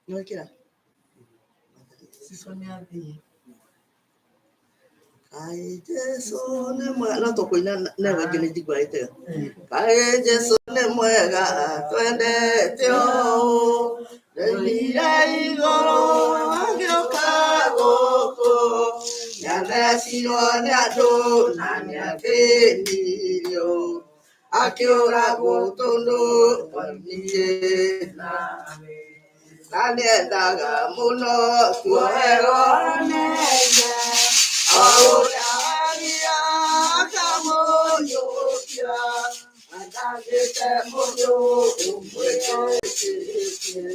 Nĩwekĩra? Cicũ nĩ athiĩ. Kaĩ Jesu nĩ mwega, no tũkũina newe ĩngĩ nĩ njiguaga ĩtega. Kaĩ Jesu nĩ mwega twendete ũũ, ndoimire igũrũ agĩũka gũkũ, nĩathecirwo nĩ andũ na nĩathĩnirio, akĩũragwo tondũ niĩ Nawe. na nĩendaga mũno tuoherwo Mehia. o ũrĩa waria akamũiyũkia, andangĩte mũndũ ũmwĩtĩkĩtie,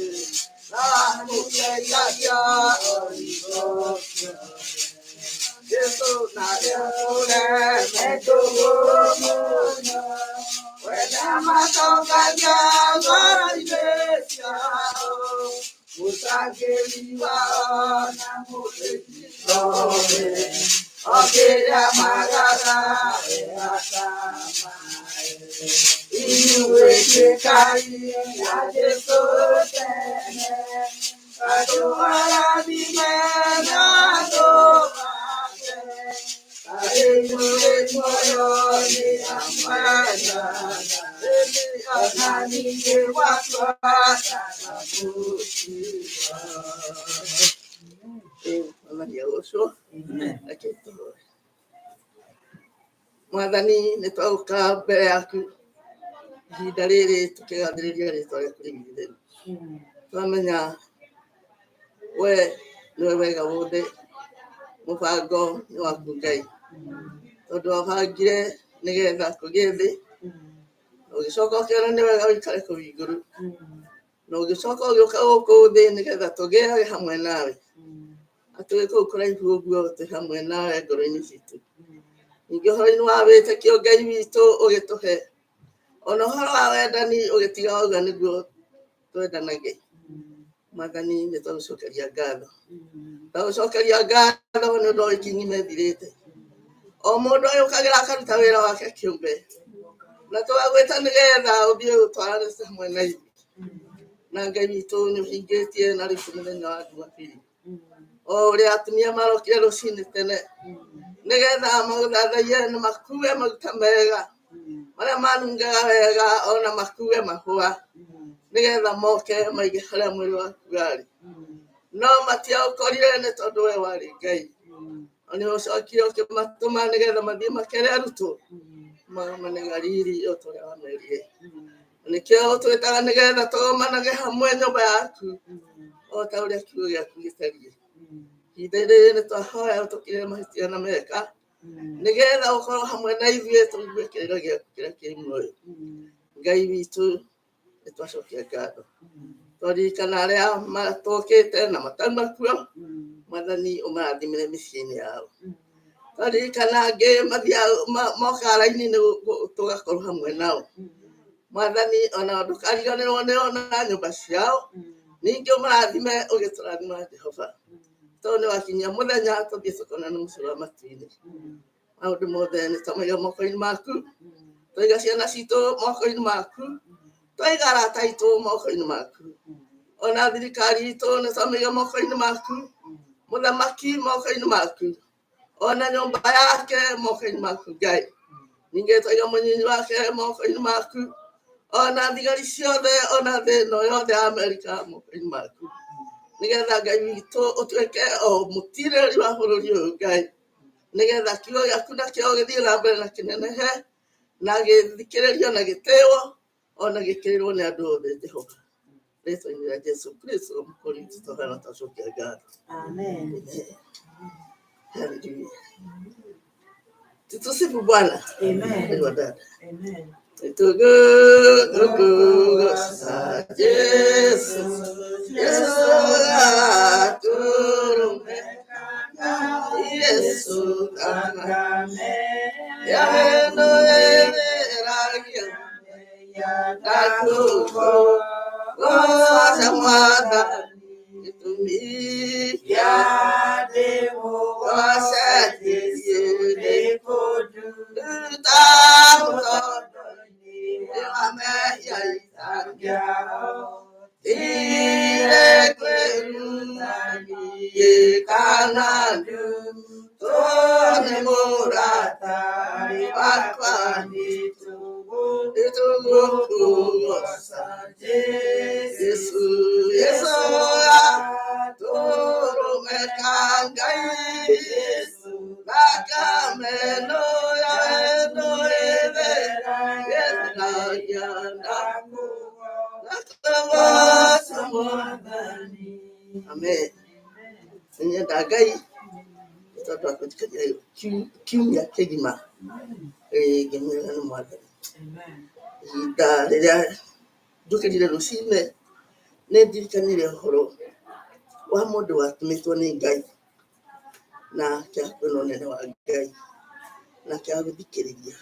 na amũteithagia o hingo ciothe. Jesũ na nĩatũremete Mũno. we nĩamatongagia ngoro-inĩ ciao, mũcangĩri wao na mũteithio o kĩrĩa magaga we akamahe. Inyuĩ tuĩkai a Jesũ tene, andũ arathime na andũ make, kaĩ mũrĩ muoyo nĩ amwendaga, ona ningĩ gwakua ndakamũtiga. Mwathani agocwo. Amen. Reke tũhoe. Mwathani nĩ twaũka mbere yaku ihinda rĩrĩ tũkĩgathĩrĩria rĩtwa rĩaku rĩu itheru. Twamenya we nĩwe wega wothe, mũbango nĩ waku Ngai, tondũ wabangire nĩgetha kũgĩe thĩ, na ũgĩcoka ũkĩona nĩ wega ũikare kũu igũrũ, na ũgĩcoka ũgĩũka gũkũ thĩ nĩgetha tũgĩage hamwe nawe, atũrĩ kũu kũraihu ũguo twĩ hamwe nawe ngoro-inĩ citũ. Ningĩ ũhoro-inĩ wa wĩtĩkio Ngai witũ ũgĩtũhe, ona ũhoro wa wendani ũgĩtiga wauga nĩguo twendanage. Mwathani nĩ twagũcokeria ngatho, twagũcokeria ngatho nĩ ũndũ wa wiki ng'ima ĩthirĩte. O mũndũ agĩũkagĩra akaruta wĩra wake kĩũmbe, na tũgagwĩta nĩgetha ũthiĩ ũtwarane hamwe na ithuĩ. Na Ngai witũ nĩ ũhingĩtie na rĩu mũthenya wa Jumapili, o ũrĩa atumia marokire rũcinĩ tene nĩgetha magũthathaiye na makue maguta mega marĩa manungaga wega, ona makue mahũa nĩgetha moke maige harĩa mwĩrĩ waku warĩ, no matiaũkorire nĩ tondũ we warĩ Ngai. Na nĩ ũcokire ũkĩmatũma nĩgetha mathiĩ makere arutwo magomane Galili o ta ũrĩa wamerire. Nĩkĩo ũtwĩtaga nĩgetha tũgomanage hamwe nyũmba yaku o ta ũrĩa kiugo gĩaku gĩtariĩ. Ihinda rĩrĩ nĩ twahoya ũtũkĩrĩre mahĩtia na meka nĩgetha ũkorwo hamwe na ithuĩ tũigue kĩrĩro gĩaku kĩrĩa kĩ muoyo. Ngai witũ nĩ twacokia ngatho, twaririkana arĩa matũkĩte na matauma kuo, Mwathani ũmarathimĩre mĩciĩ-inĩ yao. Twaririkana angĩ mathiaga mokaga raini-inĩ tũgakorwo hamwe nao. Mwathani ona ndũkariganĩrwo nĩo na nyũmba ciao, ningĩ ũmarathime ũgĩtũrathima Jehova, tondũ nĩ wakinyia mũthenya tũthiĩ tũkonane mũciĩ wa matu-inĩ. Maũndũ mothe nĩ twamaiga moko-inĩ maku, twaiga ciana citũ moko-inĩ maku, twaiga arata aitũ moko-inĩ maku, ona thirikari itũ nĩ twamĩiga moko-inĩ maku, mũthamaki moko-inĩ maku, ona nyũmba yake moko-inĩ maku Ngai. Ningĩ twaiga mũnyinyi wake moko-inĩ maku, ona thigari ciothe, ona thĩ ĩno yothe ya Amerika moko-inĩ maku, nĩgetha Ngai witũ ũtuĩke o mũtirĩrĩri wa bũrũri ũyũ Ngai, nĩgetha kiugo gĩaku nakĩo gĩthiĩ na mbere na kĩnenehe na gĩthikĩrĩrio na gĩtĩo ona gĩkĩrĩrwo nĩ andũ othe Jehova. Rĩtwa-inĩ rĩa Jesu Kristo mũkũri witũ twahoya na twacokia ngatho. Amen. Haleluya. Tutusifu Bwana. Amen. Ewa dada. Amen. Tugugusa Jesu, Yesu aturume, Yesu kama yaheno emeragia nakuko gosa Mwathani gĩtũmi kĩa goca Jesũ nĩ kũnduta mũtondo-inĩ wa mehia itangĩahotire kwĩruta. Kana nĩ mũrata wakwa nĩtũgũkũgoca Jesu Jesu tũrũme ka Ngai thakame no ya wendo ĩtheragia na kũgoca Mwathani. Amen. Nĩnyenda Ngai nĩ tondũ wa kũnjikaria kiumia kĩgima ngĩmwĩra nĩ Mwathani. Ihinda rĩrĩa njũkĩrire rũcinĩ nĩ ndirikanire ũhoro wa mũndũ watũmĩtwo nĩ Ngai na akĩaga kuona ũnene wa Ngai na akĩaga gũthikĩrĩria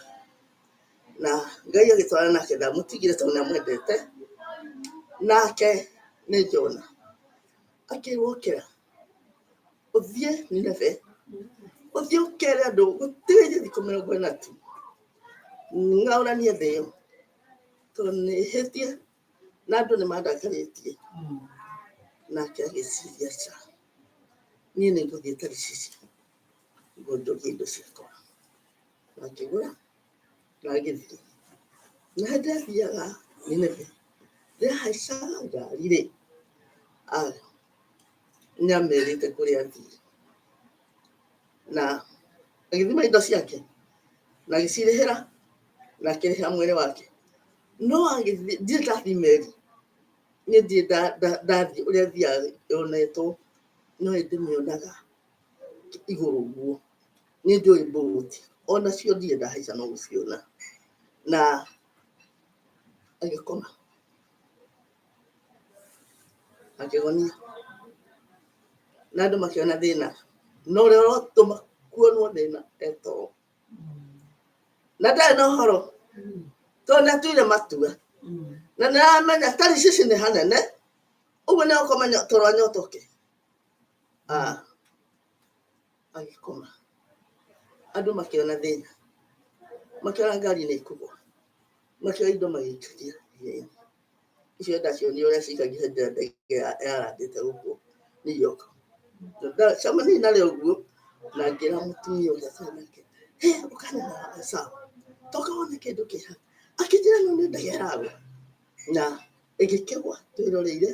na Ngai agĩtwarana nake ndamũtigire tondũ nĩamwendete nake nĩ Jona akĩrwo ũkĩra ũthiĩ Nineve ũthiĩ ũkere andũ gũtirĩ thikũ 40 tu ng'aũranie thĩ ĩyo tondũ nĩ hĩtie na andũ nĩ mandakarĩtie nake agĩciria ca niĩ nĩ ngũthiĩ Tarishishi ngũnjũrie indo ciakwa na akĩgũra na agĩthiĩ na hĩndĩ athiaga Nineve rĩrĩa ahaicaga ngari rĩ nĩamerĩte kũrĩa athiĩ na agĩthima indo ciake na agĩcirĩhĩra na akĩrĩhĩra mwĩrĩ wake no agĩthiĩ ndirĩ ndathiĩ meri niĩ ndirĩ ndathiĩ ũrĩa thiaga yonetwo no ĩndĩmĩonaga igũrũ ũguo niĩ njũĩ mbũti onacio ndirĩ ndahaica no gũciona na agĩkoma akĩgonia na andũ makĩona thĩna no ũrĩa ũrotũma kuonwo thĩna etoro na ndarĩ na ũhoro tondũ nĩatuire matua na nĩaramenya Tarishishi nĩ hanene ũguo nĩagũkoma toro anyotoke agĩkoma andũ makĩona thĩna makĩona ngari nĩ ikũgwa makĩoya indo magĩikagia iria-inĩ icio ndacionire ũrĩa cikagia hĩndĩ ĩrĩa ndege yarandĩte gũkũ New York ndacemanirie narĩo ũguo na ngĩra mũtumia ũrĩa twarĩ nake he ũkane na sawa toka wone kĩndũ kĩ haha akĩnjĩra no nĩ ndege ĩragwa na ĩgĩkĩgwa twĩroreire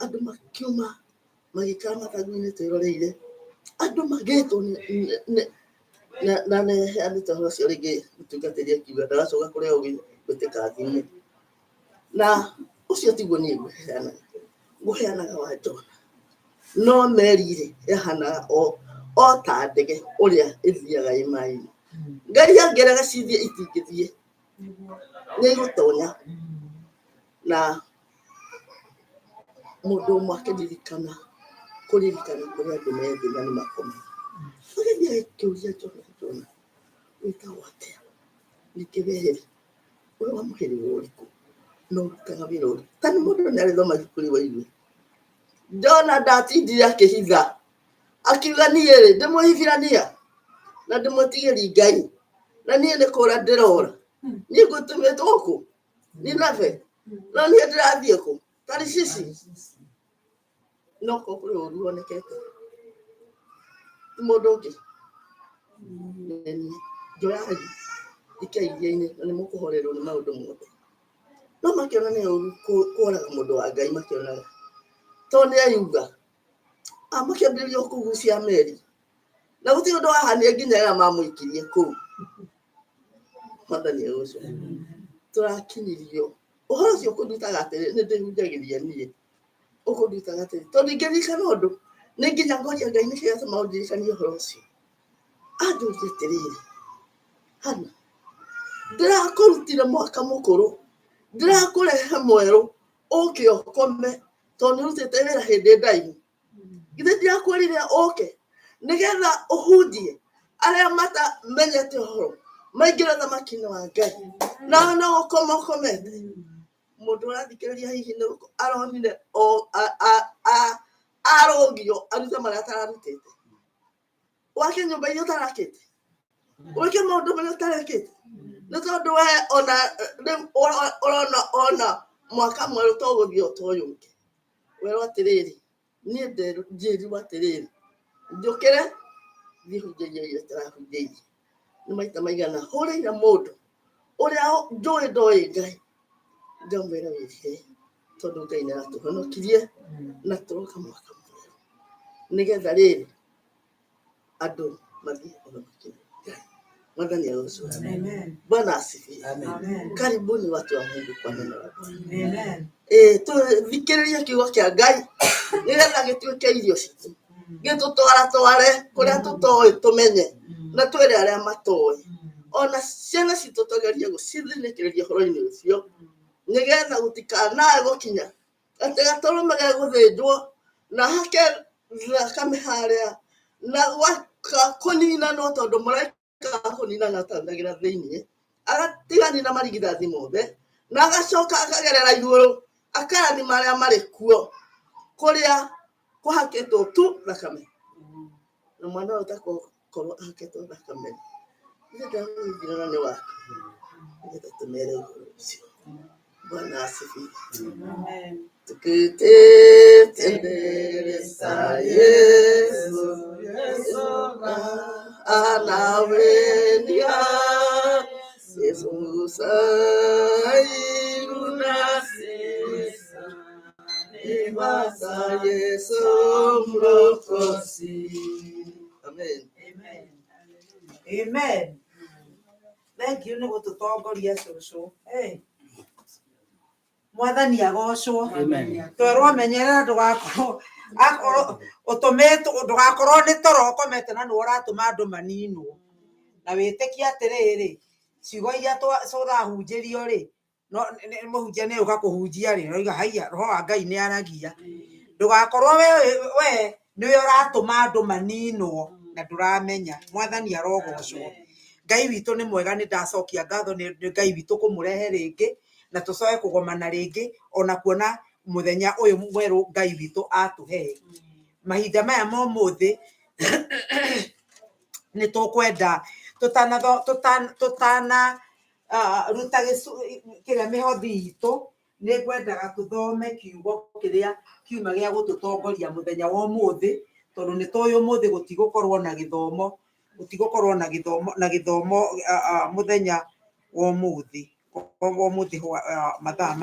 andũ makiuma magĩikara mathagu-inĩ twĩroreire andũ magĩtwo na nĩheanĩte ũhoro ũcio rĩngĩ mũtungatĩri akiuga ndagacoka kũrĩa gwĩtĩka thimũ na ũcio tiguo niĩ ngũheanaga ngũheanaga wa Jona no meri rĩ yahanaga o ta ndege ũrĩa ĩthiaga ĩ maĩ-inĩ Ngai angĩrega cithiĩ itingĩthiĩ nĩ igũtonya na mũndũ ũmwe akĩririkana kũririkana kũrĩa andũ me thĩ na nĩ makomaga agĩthiĩ agĩkĩũria Jona Jona wĩtagwo atĩa ningĩ we rĩ ũrĩ wa mũhĩrĩga ũrĩkũ na ũrutaga wĩra ũrĩkũ ta nĩ mũndũ nĩ arĩthoma ibuku rĩu aigue Jona ndatindire akĩhitha akiuga niĩ rĩ ndĩ Mũhibirania na ndĩ mwĩtigĩri Ngai na niĩ nĩ kũra ndĩrora niĩ ngũtũmĩtwo kũ Nineve no niĩ ndĩrathiĩ kũ Tarishishi no korwo kũrĩ ũru wonekete ti mũndũ ũngĩ nĩ niĩ njoyai ikai iria-inĩ na nĩ mũkũhorerwo nĩ maũndũ mothe no makĩona nĩ ũru kũraga mũndũ wa Ngai makĩonaga tondũ nĩ ayuga makĩambĩrĩria kũgucia meri na gũtirĩ ũndũ wahanire nginya rĩrĩa mamũikirie kũu Mwathani agocwo tũrakinyirio ũhoro ũcio ũkũndutaga atĩrĩ nĩ ndĩhunjagĩria niĩ ũkũndutaga atĩrĩ tondũ ingĩririkana ũndũ nĩ nginya ngoria Ngai nĩkĩ gĩatũma ũndirikanie ũhoro ũcio anjũrie atĩrĩrĩ Hana ndĩrakũrutire mwaka mũkũrũ ndĩrakũrehe mwerũ ũke ũkome tondũ nĩ ũrutĩte wĩra hĩndĩ ndaihu githĩ ndirakwĩrire ũke nĩgetha ũhunjie arĩa matamenyete ũhoro maingĩre ũthamaki-inĩ wa Ngai nawe no gũkoma ũkomete mũndũ ũrathikĩrĩria hihi nĩ aronire arũgio arute marĩa atararutĩte wake nyũmba iria ũtarakĩte wĩke maũndũ marĩa ũtarekĩte nĩ tondũ we ona rĩu ũrona ona mwaka mwerũ to gũthiĩ o ta ũyũ ũngĩ werwo atĩrĩrĩ Niĩ njĩrirwo atĩrĩrĩ, njũkĩre thiĩ hunjĩrie iria itarahunjĩirie. Nĩ maita maigana hũrĩire mũndũ ũrĩa njũĩ ndoĩ Ngai, ngamwĩra wĩrire tondũ Ngai nĩ aratũhonokirie na tũroka mwaka mwerũ nĩgetha rĩrĩ andũ mathiĩ ũthamaki-inĩ wa Ngai. Mwathani agocwo. Amen. Bwana asifiwe. Amen. Karibuni watu wa Mungu kwa neno la Bwana. Amen. Tũthikĩrĩrie kiugo kĩa Ngai nĩgetha gĩtuĩke irio citũ, gĩtũtwaratware kũrĩa tũtoĩ tũmenye na twĩre arĩa matoĩ. Ona ciana citũ tũgerie gũcithinĩkĩrĩria ũhoro-inĩ ũcio nĩgetha gũtikanae gũkinya atĩ gatũrũme gegũthĩnjwo na hake thakame harĩa na gwaka kũninanwo tondũ mũraika wa kũninana atanyagĩra thĩiniĩ agatiganina marigithathi mothe na agacoka akagerera igũrũ akarathima arĩa marĩ kuo kũrĩa kũhakĩtwo tu thakame na mwana ũyũ ũtakũkorwo ahakĩtwo thakame nĩndagũithirana nĩ waku nĩgetha tũmere ũhoro ũcio. Bwana asifiwe. Amen. Tukitete mbele za Yesu, anawenia Yesu sairuna Yesu Mwokozi. Amen. Amen. Amen. Thank you nä gå tå tongoria cåcå. Hey. Mwathani agocwo. Amen. Twerwo menyerera ndågakorwo akorwo ũtũmĩtwo ndũgakorwo nĩ toro ũkomete na nĩwe ũratũma andũ maninwo na wĩtĩkie atĩrĩrĩ ciugo iria tũrahunjĩrio rĩ no mũhunjia nĩ ũka kũhunjia rĩ roiga haiya roho wa Ngai nĩ aragia ndũgakorwo we nĩwe ũratũma andũ maninwo na ndũramenya. Mwathani arogocwo. Ngai witũ nĩ mwega nĩ ndacokia ngatho nĩ Ngai witũ kũmũrehe rĩngĩ na tũcoke kũgomana rĩngĩ ona kuona mũthenya ũyũ mwerũ Ngai witũ atũhe. Mahinda maya ma ũmũthĩ nĩ tũkwenda tũtana ruta kĩrĩa mĩhothi itũ nĩ ngwendaga tũthome kiugo kĩrĩa kiuma gĩa gũtũtongoria mũthenya wa ũmũthĩ tondũ nĩ tũĩ ũmũthĩ gũtigũkorwo na gĩthomo gũtigũkorwo na gĩthomo na gĩthomo mũthenya wa ũmũthĩ mathaa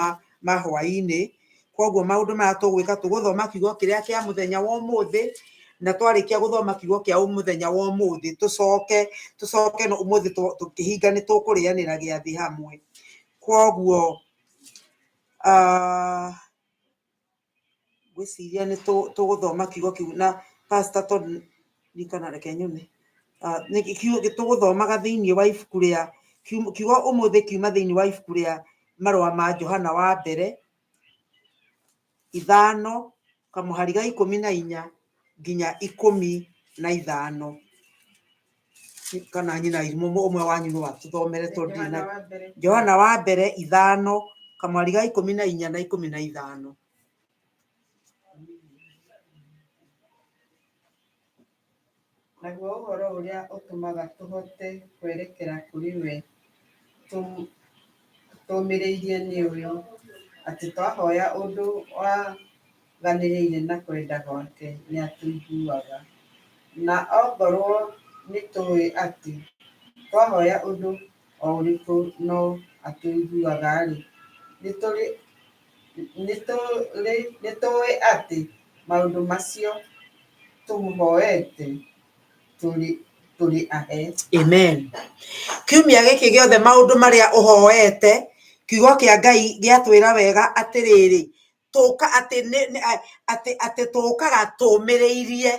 ma hwaĩ-inĩ. Koguo maũndũ maya tũgwĩka tũgũthoma kiugo kĩrĩa kĩa mũthenya wa ũmũthĩ na twarĩkia gũthoma kiugo kĩa mũthenya wa ũmũthĩ tũcoke no ũmũthĩ tũkĩhinga nĩ tũkũrĩanĩra gĩathĩ hamwe. Koguo ngwĩciria nĩ tũgũthoma kiugo kĩu na pastor tondũ ririkana reke nyone nĩ tũgũthomaga thĩinĩ wa ibuku rĩa kiugo ũmũthĩ kiuma thĩinĩ wa ibuku rĩa marũa ma Johana wa mbere 5 kamũhari ga 14 nginya 15 kana nyina irimũ ũmwe wanyu no atũthomere tondũ ndirĩ na Johana wa mbere 5 kamũhari ga 14 na 15. Naguo ũhoro ũrĩa ũtũmaga tũhote kwerekera kũrĩ we tũũmĩrĩirie nĩ ũyũ, atĩ twahoya ũndũ waganĩrĩire na kwenda gwake nĩatũiguaga. Na ongorwo nĩtũũĩ atĩ twahoya ũndũ o ũrĩkũ no atũiguaga-rĩ, nĩtũũĩ atĩ maũndũ macio tũmũhoete tũrĩ ahe. Amen. Kiumia gĩkĩ gĩothe maũndũ marĩa ũhoete kiugo kĩa Ngai gĩatwĩra wega atĩrĩrĩ tũka atĩ atĩ tũkaga tũũmĩrĩirie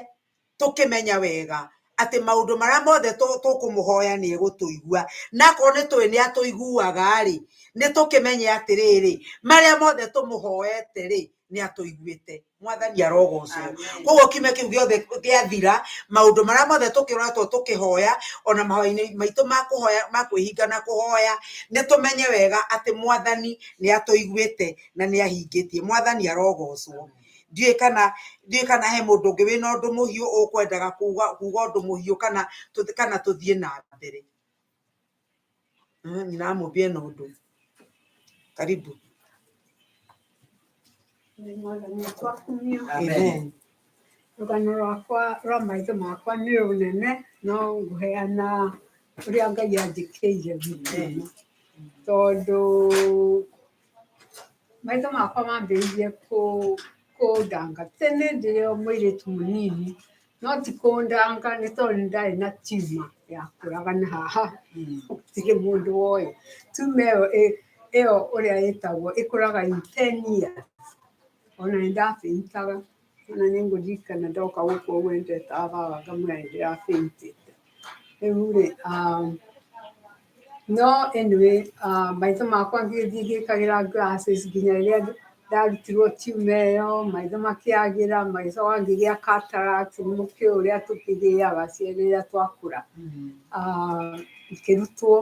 tũkĩmenya wega atĩ maũndũ marĩa mothe tũkũmũhoya nĩ egũtũigua na akorwo nĩ tũĩ nĩ atũiguaga rĩ nĩ tũkĩmenye atĩrĩrĩ marĩa mothe tũmũhoete rĩ nĩ atũiguĩte. Mwathani arogocwo. Koguo kiumia kĩu gĩothe gĩathira maũndũ marĩa mothe tũkĩroretwo tũkĩhoya ona mahoya-inĩ maitũ ma kũhoya ma kwĩhinga na kũhoya nĩ tũmenye wega atĩ Mwathani nĩ atũiguĩte na nĩ ahingĩtie. Mwathani arogocwo. Ndiũĩ kana he mũndũ ũngĩ wĩna ũndũ mũhiũ ũkwendaga kuga ũndũ mũhiũ kana tũthiĩ na mbere. Nyina Mũmbi ena ũndũ. Karibu. Mwathani akumio. Amen. Rũgano rwakwa rwa maitho makwa nĩ rũnene no ngũheana ũrĩa Ngai anjĩkĩire wiki ĩno, tondũ maitho makwa mambĩrĩirie kũndanga tene ndĩrĩ o mũirĩtu mũnini, no ti kũndanga nĩ tondũ nĩ ndarĩ na tumor yakũraga na haha, gũtirĩ mũndũ woĩ. Tumor ĩyo ũrĩa ĩtagwo ĩkũraga in 10 years. Ona nĩ ndafaintaga, ona nĩ ngũririkana ndoka gũkũ ũguo nĩ ndetaga baba ngamwĩra nĩ ndĩrafaintĩte. Rĩu rĩ, no anyway, maitho makwa ngĩgĩthiĩ ngĩkagĩra glasses nginya rĩrĩa ndarutirwo tumor ĩyo, maitho makĩagĩra, magĩcoka ngĩgĩa cataract, nĩ mũkĩũĩ ũrĩa tũkĩgĩaga rĩrĩa twakũra. Ikĩrutwo,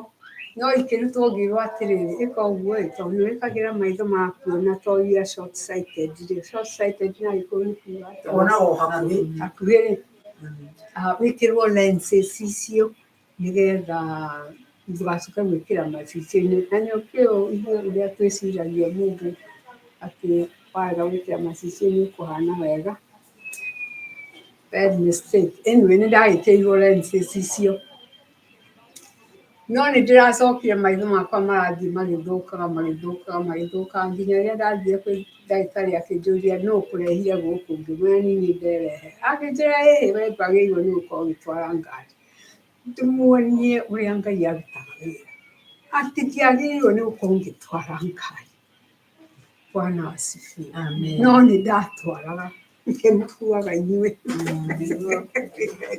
no ikĩrutwo ngĩrwo atĩrĩrĩ, ĩka ũguo ĩ, tondũ nĩ wĩkagĩra maitho makuona to you are short sighted rĩ, short sighted na Gĩkũyũ nĩ kuga atĩa? Wonaga o hakuhĩ. Hakuhĩ rĩ, wĩkĩrwo lenses icio nĩgetha ndũgacoke gwĩkĩra macicio-inĩ. Na nĩ ũkĩũĩ ithuĩ ũrĩa twĩciragia mũndũ atĩ warega gwĩkĩra macicio nĩ ũkũhana wega. Bad mistake. Anyway, nĩ ndagĩkĩrirwo lenses icio. No nĩ ndĩracokire maitho makwa marathiĩ magĩthũkaga, magĩthũkaga, magĩthũkaga nginya rĩrĩa ndathire kwĩ ndagĩtarĩ akĩnjũria, nũ ũkũrehire gũkũ? Ngĩmwĩra niĩ nĩ nderehe. Akĩnjĩra, ĩhĩ, we ndwagĩrĩirwo nĩ gũkorwo ũgĩtwara ngari. Ndĩmuonie ũrĩa Ngai arutaga wĩra. Atĩ ndiagĩrĩirwo nĩ gũkorwo ngĩtwara ngari. Bwana asifiwe. Amen. No nĩ ndatwaraga ngĩmũkuaga inyuĩ.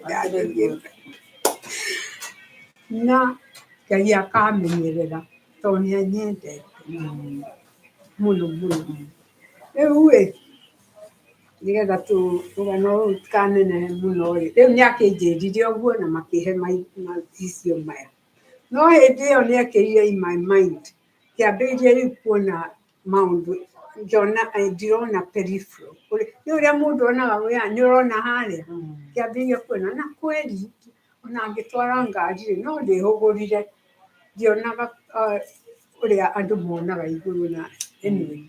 Ndathiĩte. Na Ngai akamenyerera tondũ nĩ anyendete mũno mũno. Rĩu ĩ, nĩgetha rũgano rũrũ rũtikanenehe mũno rĩ, rĩu nĩ akĩnjĩrire ũguo na makĩhe macicio maya. No hĩndĩ ĩyo nĩ ekĩrire in my mind, kĩambĩrĩria rĩu kuona maũndũ, ngĩona ndirona peripheral. Nĩ ũrĩa mũndũ onaga nĩ ũrona harĩa, kĩambĩrĩria kuona na kweri ona ngĩtwara ngari rĩ, no ndĩhũgũrire, ndionaga ũrĩa andũ monaga igũrũ na anyway.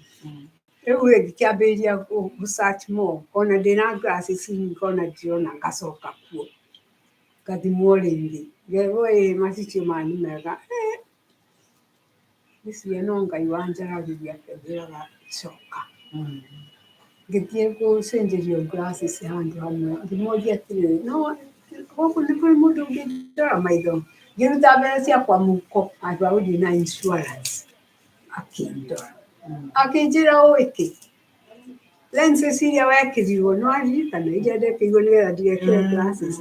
Rĩu rĩ, ngĩkĩambĩrĩria gũ search more, ona ndĩna glasses ngona ndirona, ngacoka kuo ngathimwo rĩngĩ, ngerwo ĩ, macicio maya nĩ mega. Ngĩciria no Ngai wanjaragĩria akĩnjĩraga coka. Ngĩthiĩ gũcenjerio glasses handũ hamwe, ngĩmoria atĩrĩrĩ, no gũkũ nĩ kũrĩ mũndũ ũngĩndora maitho? Ngĩruta mbeca ciakwa mũhuko handũ ha gũthiĩ na insurance, akĩndora. Akĩnjĩra ũĩ kĩ, lenses iria wekĩrirwo nĩ waririkana iria ndekĩrirwo nĩgetha ndigekĩre glasses?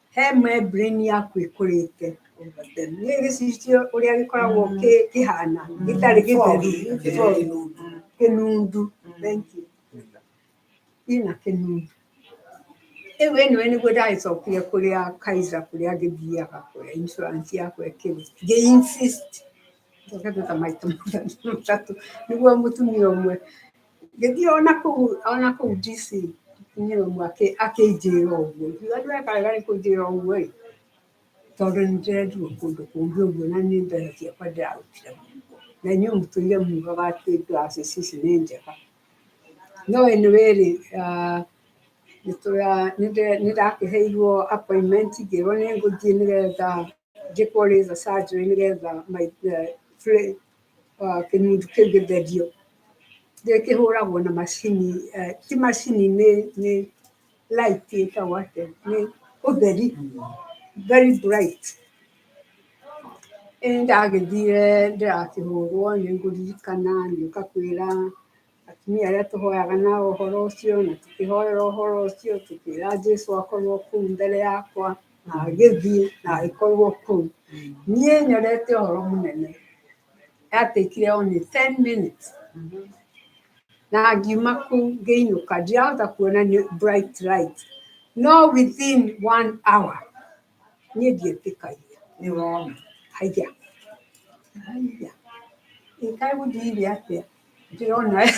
He membrane yaku ĩkũrĩte over them. Nĩ gĩcicio ũrĩa gĩkoragwo kĩhana gĩtarĩ gĩtheru, kĩnundu, thank you. Ina kĩnundu. Rĩu anyway nĩguo ndagĩcokire kũrĩa Kaiser, kũrĩa ngĩthiaga kũrĩa insurance yakwa ĩkĩrĩ. Ngĩ insist njokete ta maita 3 nĩguo mũtumia ũmwe ngĩthiĩ ona kũu DC, mũtumia ũmwe akĩnjĩra ũguo, ngiuga ndweka wega nĩ kũnjĩra ũguo ĩ, tondũ nĩ ndĩrendirwo kũndũ kũngĩ ũguo na nĩ mbeca ciakwa ndĩrarutire mũhuko. Na inyuĩ mũtũire mugaga atĩ glasses ici nĩ njega. No anyway rĩ, nĩ ndakĩheirwo appointment, ngĩrwo nĩ ngũthiĩ nĩgetha njĩkwo laser surgery nĩgetha kĩnundu kĩu gĩtherio. Kĩhũragwo na macini, ti macini, nĩ light ĩtagwo atĩa, nĩ ũtheri very bright. Ĩ ndagĩthire ndĩrakĩhũrwo, nĩ ngũririkana ngĩũka kwĩra atumia arĩa tũhoyaga nao ũhoro ũcio, na tũkĩhoera ũhoro ũcio, tũkĩra Jesũ akorwo kũu mbere yakwa, na agĩthiĩ na agĩkorwo kũu. Niĩ nyonete ũhoro mũnene. Yatakire only 10 minutes. Na ngiuma kũu ngĩinũka, ndirahota kuona nĩ bright light. No within one hour niĩ ndietĩkagia. Nĩ wona. Haiya. Haiya. Ĩ kaĩ gũthire atĩa? Ndĩrona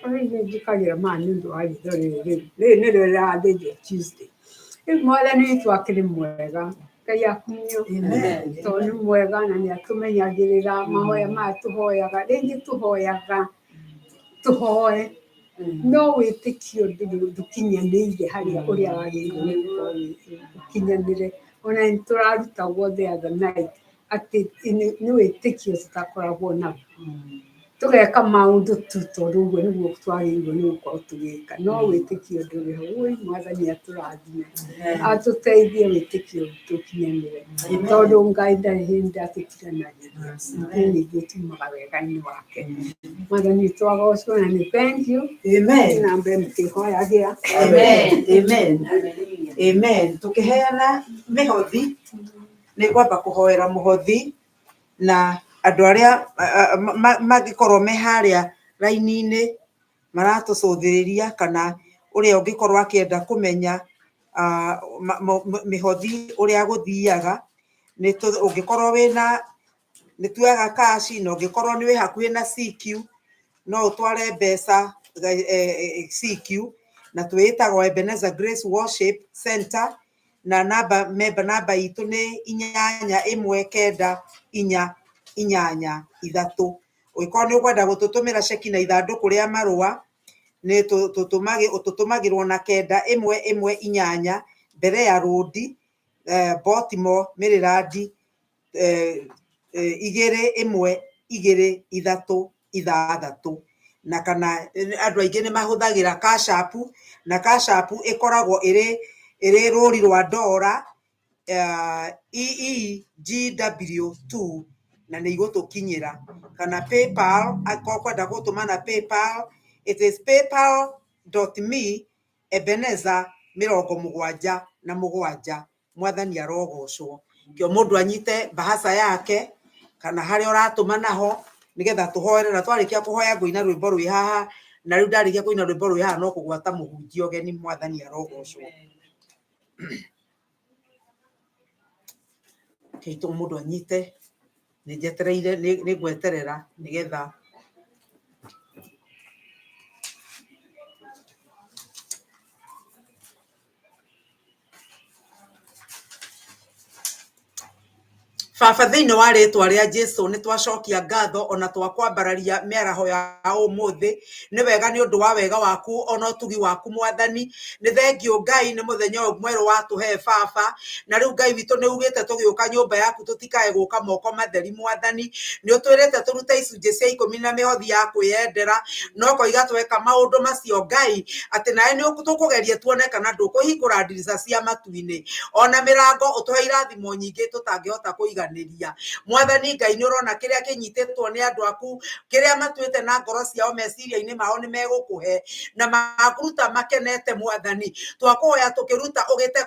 ona ithuĩ njĩkagĩra maya nĩ ũndũ wa ritho rĩrĩ rĩu. Rĩrĩ nĩrĩo rĩrathĩnjwo Tuesday. Rĩu Mwathani witũ akĩrĩ mwega. Ngai akumio. Tondũ nĩ mwega na nĩ atũmenyagĩrĩra mahoya maya tũhoyaga. Rĩngĩ tũhoyaga tũhoe. No wĩtĩkio ndũkinyanĩire harĩa ũrĩa wagĩrĩirwo nĩ gũkorwo ũkinyanĩre. Ona nĩ tũrarutagwo the other night atĩ nĩ wĩtĩkio tũtakoragwo naguo. Tũgeka maũndũ tu tondũ ũguo nĩguo twagĩrĩirwo nĩ gũkorwo tũgĩka, no wĩtĩkio ndũrĩ ho. Ũi Mwathani atũrathime, atũteithie wĩtĩkio witũ ũkinyanĩre, tondũ Ngai ndarĩ hĩndĩ atũtiganagĩria, ithuĩ nĩ ithuĩ tumaga wega-inĩ wake. Mwathani witũ agocwo na nĩ thank you. Amen. Na mbere mũkĩhoyagĩra. Amen. Amen. Amen. Tukiheana mihothi nĩ ngwamba kũhoera mũhothi na andũ arĩa mangĩkorwo me harĩa raini-inĩ maratũcũthĩrĩria kana ũrĩa ũngĩkorwo akĩenda kũmenya mĩhothi ũrĩa gũthiaga, nĩ ũngĩkorwo wĩna nĩ tuoyaga kaci na ũngĩkorwo nĩ wĩ hakuhĩ na CQ no ũtware mbeca CQ na twĩtagwo Ebenezer Grace Worship Center na namba memba namba itũ nĩ 8 1 9 4 8 3. Ũngĩkorwo nĩ ũkwenda gũtũtũmĩra ceki na ithandũkũ rĩa marũa nĩ tũtũmagĩrwo na 9 1 1 8 mbere ya rũndi, Baltimore, Maryland, 2 1 2 3 6. Na kana andũ aingĩ nĩ mahũthagĩra Cash App, na Cash App ĩkoragwo ĩrĩ rũri rwa ndora EEGW2 na nĩ igũtũkinyĩra. Kana PayPal, angĩkorwo ũkwenda gũtũma na PayPal, it is paypal.me Ebenezer 77. Mwathani arogocwo. Kĩo mũndũ anyite bahaca yake kana harĩa ũratũma naho nĩgetha tũhoere, na twarĩkia kũhoya ngũina rwĩmbo rwĩ haha, na rĩu ndarĩkia kũina rwĩmbo rwĩ haha no kũgwata mũhunjia ũgeni. Mwathani arogocwo. Kĩitũ mũndũ anyite, nĩ njetereire, nĩ ngweterera nĩgetha Baba thĩinĩ wa rĩtwa rĩa Jesu nĩ twacokia ngatho ona twakwambararia mĩaraho ya ũmũthĩ. Nĩ wega nĩ ũndũ wa wega waku ona ũtugi waku Mwathani. Nĩ thengiũ Ngai nĩ mũthenya ũyũ mwerũ watũhe Baba, na rĩu Ngai witũ nĩ ugĩte tũgĩũka nyũmba yaku tũtikae gũka moko matheri Mwathani. Nĩ ũtwĩrĩte tũrute icunjĩ cia 10 na mĩhothi ya kwĩyendera, no koiga tweka maũndũ macio Ngai atĩ nawe nĩ tũkũgeria tuone kana ndũkũhingũra ndirica cia matu-inĩ ona mĩrango ũtũhe irathimo nyingĩ tũtangĩhota kũiganĩria. Mwathani Ngai nĩ ũrona kĩrĩa kĩnyitĩtwo nĩ andũ aku, kĩrĩa matuĩte na ngoro ciao meciria-inĩ mao nĩ megũkũhe na makũruta makenete Mwathani. Twakũhoya tũkĩruta ũgĩte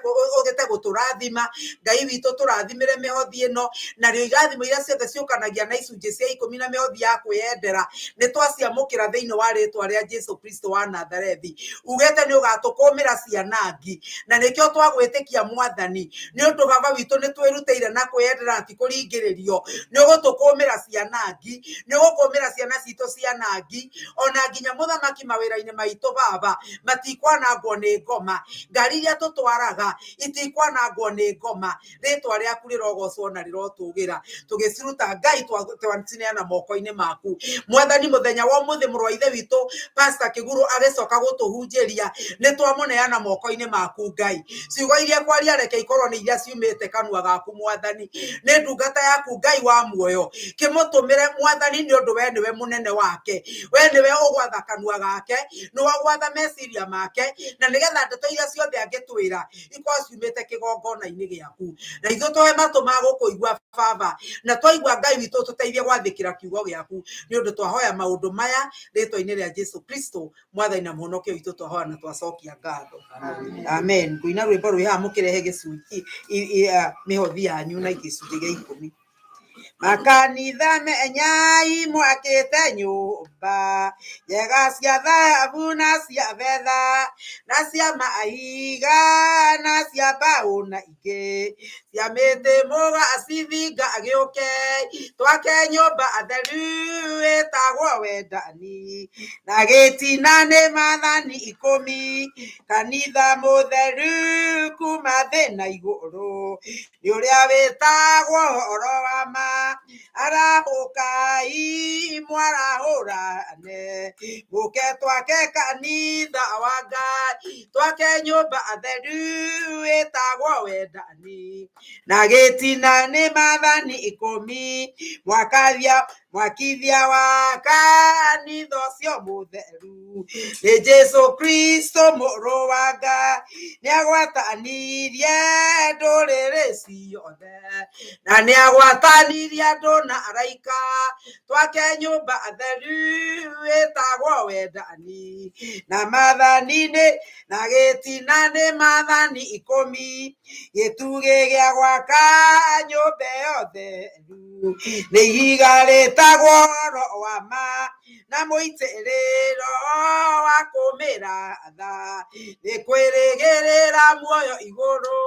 gũtũrathima Ngai witũ, tũrathimĩre mĩhothi ĩno, na rĩo irathimo iria ciothe ciũkanagia na icunjĩ cia 10 na mĩhothi ya kwĩyendera nĩ twaciamũkĩra thĩinĩ wa rĩtwa rĩa Jesu Kristo wa Nazarethi. Ugĩte nĩ ũgatũkũmĩra cianangi, na nĩkĩo twagwĩtĩkia Mwathani, nĩ ũndũ Baba witũ nĩ twĩrutĩire na kwĩyendera ti kũringĩrĩrio. Nĩ ũgũtũkũmĩra cianangi, nĩ ũgũkũmĩra ciana citũ cianangi, ona nginya mũthamaki mawĩra-inĩ maitũ Baba matikwanangwo nĩ ngoma, ngari iria tũtwaraga itikwanangwo nĩ ngoma. Rĩtwa rĩaku rĩrogocwo na rĩrotũgĩra. Tũgĩciruta Ngai twacineana moko-inĩ maku Mwathani. Mũthenya wa ũmũthĩ mũrũ wa ithe witũ Pastor Kĩguru agĩcoka gũtũhunjĩria, nĩ twamũneana moko-inĩ maku Ngai. Ciugo iria kwaria reke ikorwo nĩ iria ciumĩte kanua gaku Mwathani. Nĩ ndungata yaku Ngai wa muoyo, kĩmũtũmĩre Mwathani, nĩ ũndũ we nĩwe mũnene wake, we nĩwe ũgwatha kanua gake, nĩwe ũgwatha meciria make, na nĩgetha ndeto iria ciothe angĩtwĩra ikorwo ciumĩte kĩgongona-inĩ gĩaku. Na ithuĩ tũhe matũ ma gũkũigua Baba, na twaigua Ngai witũ tũteithie gwathĩkĩra kiugo gĩaku, nĩ ũndũ twahoya maũndũ maya rĩtwa-inĩ rĩa Jesu Kristo Mwathani na mũhonokia witũ, twahoya na twacokia ngatho. Amen. Ngũina rwĩmbo rwĩ haha mũkĩrehe gĩcunjĩ mĩhothi yanyu na gĩcunjĩ gĩa 10. Makanitha menyai mwakĩte nyũmba njega cia thahabu na cia betha na cia mahiga na cia mbaũ na ingĩ cia mĩtĩ, mũgacithinga gĩũke twake nyũmba theru ĩtagwo wendani, na gĩtina nĩ maathani 10, kanitha mũtheru kuma thĩ na igũrũ nĩ ũrĩa wĩtagwo ũhoro wa ma. Arahũkai mwarahũrane, mũke twake kanitha wa Ngai, twake nyũmba theru ĩtagwo wendani. Na gĩtina nĩ maathani ikũmi, mwakathia mwakithia wa kanitha ũcio mũtheru nĩ Jesu Kristo mũrũ wa Ngai, nĩagwatanirie ndũrĩrĩ ciothe, na nĩagwatanirie andũ na araika, twake nyũmba theru ĩtagwo wendani. Na maathani-inĩ na gĩtina nĩ maathani ikũmi, gĩtugĩ gĩa gwaka nyũmba ĩyo theru nĩ ihiga rĩtagwo Roho wa ma, na mũitĩrĩro wa kũmĩratha, nĩ kwĩrĩgĩrĩra muoyo igũrũ,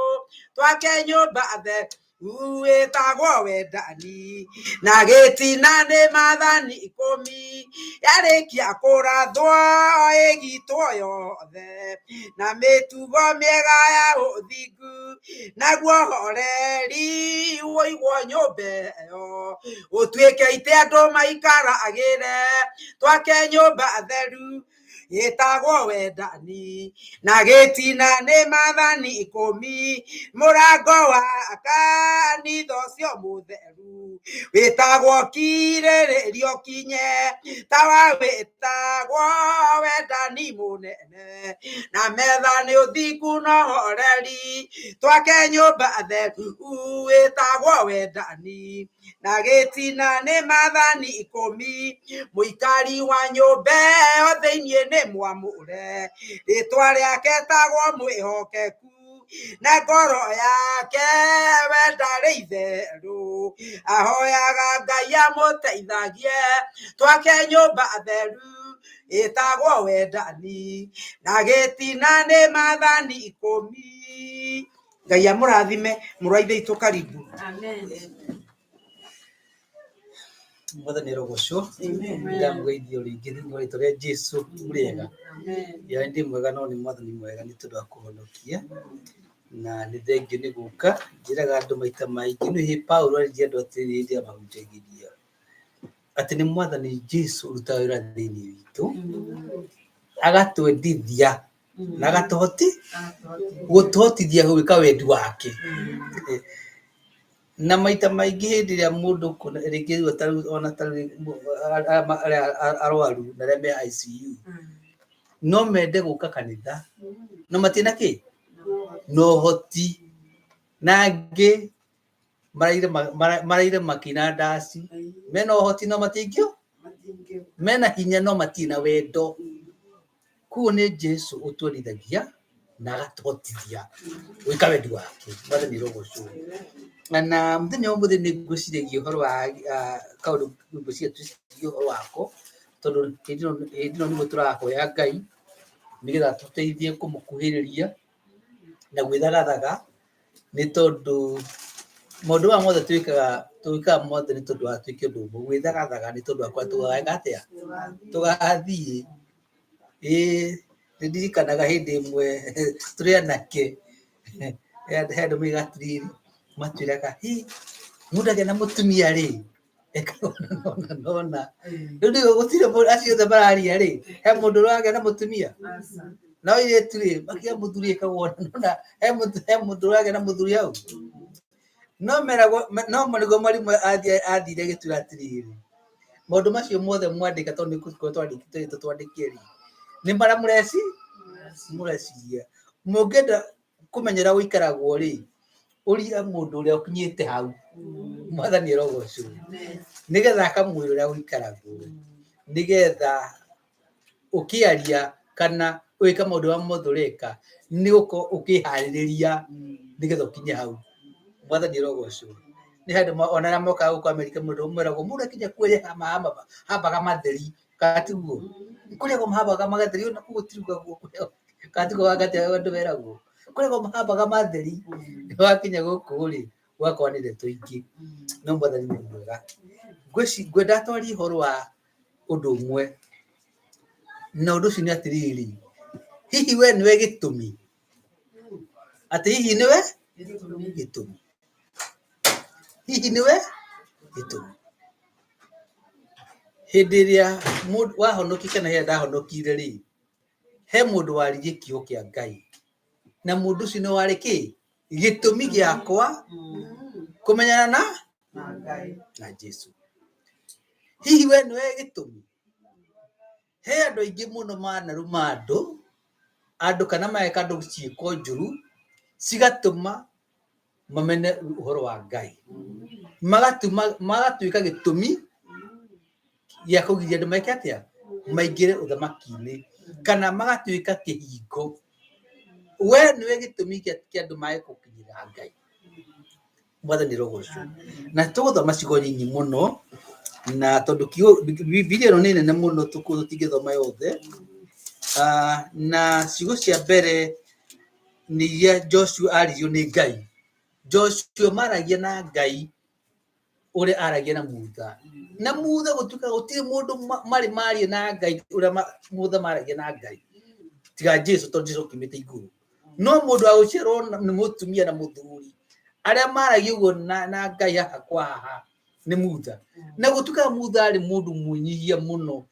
twake nyũmba theru ĩtagwo wendani. Na gĩtina nĩ maathani ikũmi, yarĩkia kũrathwo ĩgitwo yothe, na mĩtugo mĩega ya ũthingu, naguo horeri ũigwo nyũmba ĩyo, ũtuĩke itĩ andũ maikaragĩre, twake nyũmba theru ĩtagwo wendani. Na gĩtina nĩ maathani ikũmi, mũrango wa kanitha ũcio mũtheru wĩtagwo kirĩrĩrio kinye, tawa wĩtagwo wendani mũnene, na metha nĩ ũthingu na ũhoreri, twake nyũmba theru ĩtagwo wendani. Na gĩtina nĩ maathani ikũmi, mũikari wa nyũmba ĩyo thĩinĩ nĩ mwamũre, rĩtwa rĩake etagwo mwĩhokeku, na ngoro yake we ndarĩ itherũ, ahoyaga Ngai amũteithagie, twake nyũmba theru ĩtagwo wendani. Na gĩtina nĩ maathani ikũmi. Ngai amũrathime, mũrũ wa Ithe witũ, karibu. Amen. Mwathani arogocwo. Ndamũgeithio rĩngĩ thĩinĩ wa rĩtwa rĩa Jesu. Mũrĩega? Ya ndĩ mwega, no nĩ Mwathani mwega nĩ tondũ wa kũhonokia, na nĩ thengio nĩ gũka. Njĩraga andũ maita maingĩ, nĩ hĩ Paulo aririe andũ atĩrĩrĩ hĩndĩ ĩrĩa mahunjagĩria atĩ nĩ Mwathani Jesu ũrutaga wĩra thĩinĩ witũ, agatwendithia na agatũhoti gũtũhotithia gwĩka wendi wake. Na maita maingĩ hĩndĩ ĩrĩa mũndũ ũkuona rĩngĩ rĩu ta rĩu ona ta rĩu arĩa arwaru na arĩa me ICU no mende gũka kanitha, no matirĩ na kĩ na ũhoti, na angĩ maraire makĩina ndaci, mena ũhoti no matingĩo, mena hinya no matirĩ na wendo. Koguo nĩ Jesu ũtwerithagia na agatũhotithia gwĩka wendi wake. Mwathani arogocwo. Na mũthenya wa ũmũthĩ nĩ ngwĩciragia ũhoro wa kaũndũ ngwĩciria twĩcirie ũhoro wako, tondũ hĩndĩ ĩno nĩguo tũrahoya Ngai nĩgetha atũteithie kũmũkuhĩrĩria na gwĩthagathaga, nĩ tondũ maũndũ maya mothe twĩkaga, twĩkaga mothe nĩ tondũ wa twĩke ũndũ ũmwe, gwĩthagathaga nĩ tondũ wa kũrĩa tũgeka atĩa, tũgathiĩ. Ĩĩ nĩ ndirikanaga hĩndĩ ĩmwe tũrĩ anake, he andũ moigaga atĩrĩrĩ, matwĩraga hĩ, mũndũ agĩa na mũtumia rĩ, ekaga ũna na ũna na ũna. Rĩu ndiũĩ gũtirĩ mũndũ, acio othe mararia rĩ, he mũndũ ũragĩa na mũtumia? No airĩtu rĩ, makĩgĩa mũthuri ĩkagwo ũna na ũna, he mũndũ ũragĩa na mũthuri hau? No meragwo, no nĩguo mwarimũ athire agĩtwĩra atĩrĩrĩ, maũndũ macio mothe mwandĩka, tondũ nĩ gũkorwo twandĩkĩtwo twandĩke rĩ, nĩ marĩa mũreciria. Mũngĩenda kũmenya ũrĩa gũikaragwo rĩ, ũria mũndũ ũrĩa ũkinyĩte hau. Mwathani arogocwo. Nĩgetha akamwĩra ũrĩa gũikaragwo, nĩgetha ũkĩaria kana ũgĩka maũndũ marĩa mothe ũreka, nĩ gũkorwo ũkĩharĩrĩria nĩgetha ũkinye hau. Mwathani arogocwo. Nĩ handũ ona arĩa mokaga gũkũ Amerika mũndũ meragwo mũndũ akinya kũrĩa hambaga matheri, kana tiguo? Kũrĩa hambaga matheri ona kũu gũtirugagwo, kana tiguo wakati andũ meragwo? Kũrĩa hambaga matheri, wakinya gũkũ rĩ, ũgakora nĩ ndeto ingĩ. No Mwathani nĩ mwega. Ngwenda twarie ũhoro wa ũndũ ũmwe, na ũndũ ũcio nĩ atĩrĩrĩ, hihi we nĩwe gĩtũmi? Atĩ hihi nĩwe gĩtũmi? Hihi nĩwe? Gĩtũmi. Hĩndĩ ĩrĩa mũndũ wahonoki kana hĩrĩa ndahonokire rĩ, he mũndũ waririe kiugo kĩa Ngai. Na mũndũ ũcio nĩ warĩ kĩ? Gĩtũmi gĩakwa kũmenyana na na Jesu. Hihi we nĩwe gĩtũmi? He andũ aingĩ mũno manaruma andũ, andũ kana mageka andũ ciĩko njũru, cigatũma mamene ũhoro wa Ngai. Magatũma magatuĩka gĩtũmi gĩa kũgiria andũ meke atĩa? Maingĩre ũthamaki-inĩ kana magatuĩka kĩhingo. We nĩwe gĩtũmi kĩa andũ mage gũkinyĩra Ngai. Mwathani rogocwo. Na tũgũthoma ciugo nyinyi mũno na tondũ kiugo Bibilia ĩno nĩ nene mũno tũtingĩthoma yothe. Ah, na ciugo cia mbere nĩ iria Joshua aririo nĩ Ngai. Joshua maragia na Ngai ũrĩa aragia na Mutha. Na Mutha gũtuĩka gũtirĩ mũndũ marĩ maria na Ngai ũrĩa Mutha maragia na Ngai. Tiga Jesu tondũ Jesu oimĩte igũrũ. No mũndũ wa gũciarwo nĩ mũtumia na mũthuri arĩa maragia ũguo na Ngai haha kwa haha nĩ Mutha. Na gũtuĩka Mutha arĩ mũndũ mwĩnyihia mũno.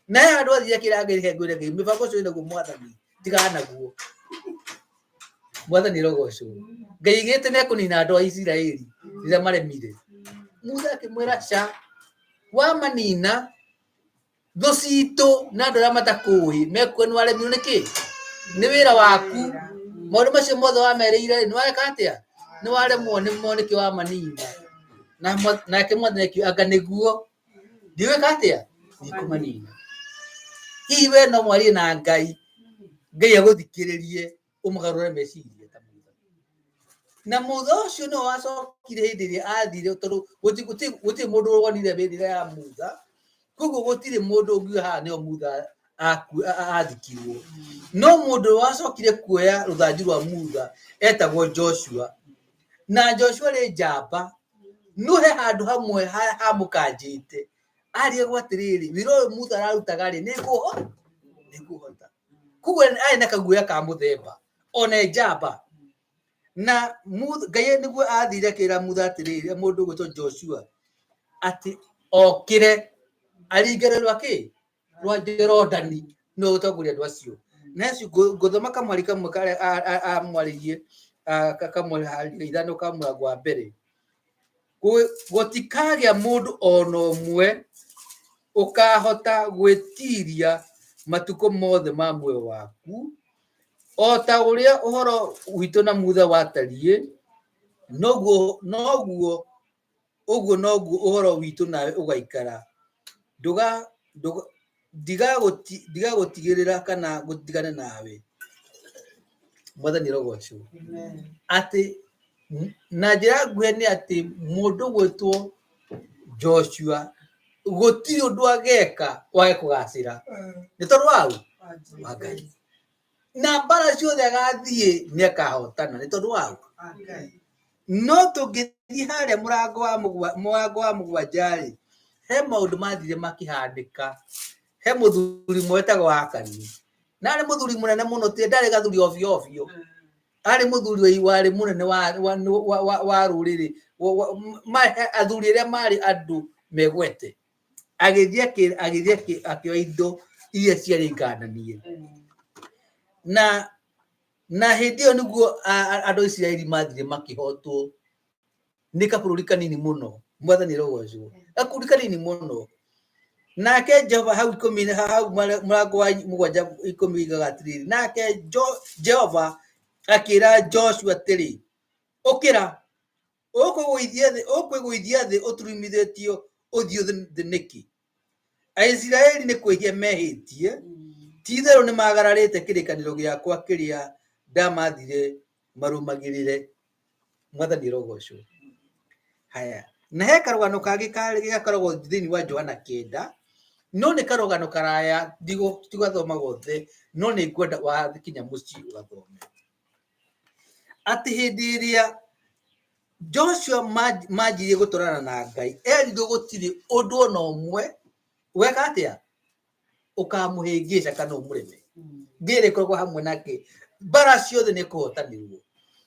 Na he handũ athire akĩra Ngai reke ngwĩre Ngai mĩbango ũcio wĩnaguo mwathani tigana naguo. Mwathani rogocwo. Ngai aigĩte nĩ ekũnina andũ a Isiraeli rĩrĩa maremire. Musa akĩmwĩra ca wamanina thũ citũ na andũ arĩa matakũĩ mekuo nĩ waremirwo nĩ kĩ? Nĩ wĩra waku. Maũndũ macio mothe wamerĩire nĩ wareka atĩa? Nĩ waremwo nĩmo nĩkĩo wamanina. Na nake mwathani akiuga anga nĩguo ndigwĩka atĩa? Ndikũmanina. Hihi we no mwarie na Ngai, Ngai agũthikĩrĩrie ũmũgarũre meciria ta Mutha. Na Mutha ũcio nĩwe wacokire hĩndĩ ĩrĩa athire tondũ gũtirĩ mũndũ wonire hĩndĩ ĩrĩa ya Mutha, koguo gũtirĩ mũndũ ũngiuga haha nĩho Mutha athikirwo. No mũndũ wacokire kuoya rũthanju rwa Mutha etagwo Joshua. Na Joshua arĩ njamba, no he handũ hamwe hamũkanjĩte. Arigagwo atĩrĩrĩ, wĩra ũyũ Mutha ararutaga rĩ, nĩ ngũhota. Koguo arĩ na kaguoya ka mũthemba, ona e njamba. Na Ngai nĩguo athire akĩra Mutha atĩrĩrĩ, mũndũ ũgwĩtwo Joshua, atĩ okĩre aringe rũĩ rwa kĩ? Rwa Jorodani, nĩwe ũgũtongoria andũ acio. Na acio ngũthoma kamwari kamwe karĩa amwarĩirie, kamwari ithano ka mũrango wa mbere. Gũtikagĩa mũndũ ona ũmwe ũkahota gwĩtiiria matukũ mothe ma muoyo waku, o ta ũrĩa ũhoro witũ na Musa watariĩ, noguo noguo ũguo noguo ũhoro witũ nawe ũgaikara. Ndigagũtigĩrĩra kana ngũtigane nawe. Mwathani arogocwo. Atĩ na njĩra nguhĩ nĩ atĩ mũndũ ũgwĩtwo Joshua gũtirĩ ũndũ ageka wage kũgacĩra. Nĩ tondũ wa ũ? Wa Ngai. Na mbara ciothe agathiĩ nĩ akahotana nĩ tondũ wa ũ? No tũngĩthiĩ harĩa mũrango wa mũgwanja rĩ, he maũndũ mathire makĩhanĩka. He mũthuri ũmwe wetagwo Akani. Na arĩ mũthuri mũnene mũno, ndarĩ gathuri obio obio. Arĩ mũthuri warĩ mũnene wa rũrĩrĩ, athuri arĩa marĩ andũ megwete. Agĩthiĩ akĩoya indo iria ciarĩ ngananie. Na hĩndĩ ĩyo nĩguo andũ a Isiraeli mathire makĩhotwo nĩ kabũrũri kanini mũno. Mwathani arogocwo. Gakundi kanini mũno. Nake Jehova hau ikũmi hau mũrango wa mũgwanja ikũmi oigaga atĩrĩrĩ, nake Jehova akĩra Joshua atĩrĩ, ũkĩra, ũkwĩgũithia thĩ ũturumithĩtio ũthiũ thĩ nĩkĩ? Aisiraeli nĩ kwĩhia mehĩtie, ti-itherũ nĩmagararĩte kĩrĩkanĩro gĩakwa kĩrĩa ndamathire marũmagĩrĩre. Mwathani arogocwo. Haya, na he karũgano kangĩ gakoragwo thĩinĩ wa Johana kenda, no nĩ karũgano karaya, ndigũgathoma gothe, no nĩ ngwenda wakinya mũciĩ ũgathome. Atĩ hĩndĩ ĩrĩa Joshua manjirie gũtwarana na Ngai, erirwo gũtirĩ ũndũ ona ũmwe weka atĩa ũkamũhĩngĩca kana ũmũreme. Ngai ĩrĩkoragwo hamwe nake, mbara ciothe nĩ kũhotanĩrwo,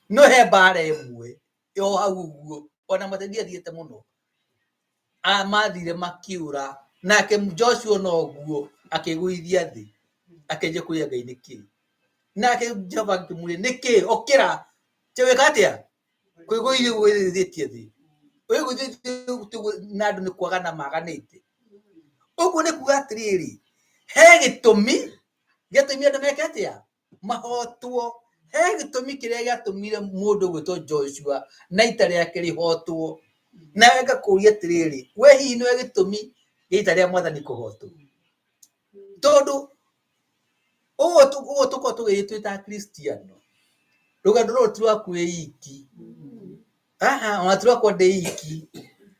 no he mbara ĩmwe o hau ũguo ona Mwathani athiĩte mũno. Mathire makiura nake Joshua noguo akĩgũithia thĩ akĩanjia kũria Ngai nĩkĩ. Nake Jehova akĩmũria nĩkĩ ũkĩra wĩka atĩa kwĩgũithia gwĩgũithĩtie thĩ wĩgũithĩtie na andũ nĩ kwagana maganĩte. Ũguo nĩ kuga atĩrĩrĩ, he gĩtũmi gĩatũmire andũ meke atĩa mahotwo. He gĩtũmi kĩrĩa gĩatũmire mũndũ gwĩtwo Joshua na ita rĩake rĩhotwo. Nawe ngakũria atĩrĩrĩ, we hihi nĩwe gĩtũmi gĩa ita rĩa mwathani kũhotwo? Tondũ ũguo tũkoragwo tũgĩthiĩ twĩ ta akristiano, rũgendo rũrũ ti rwaku wĩ iki. Haha ona ti rwakwa ndĩ iki.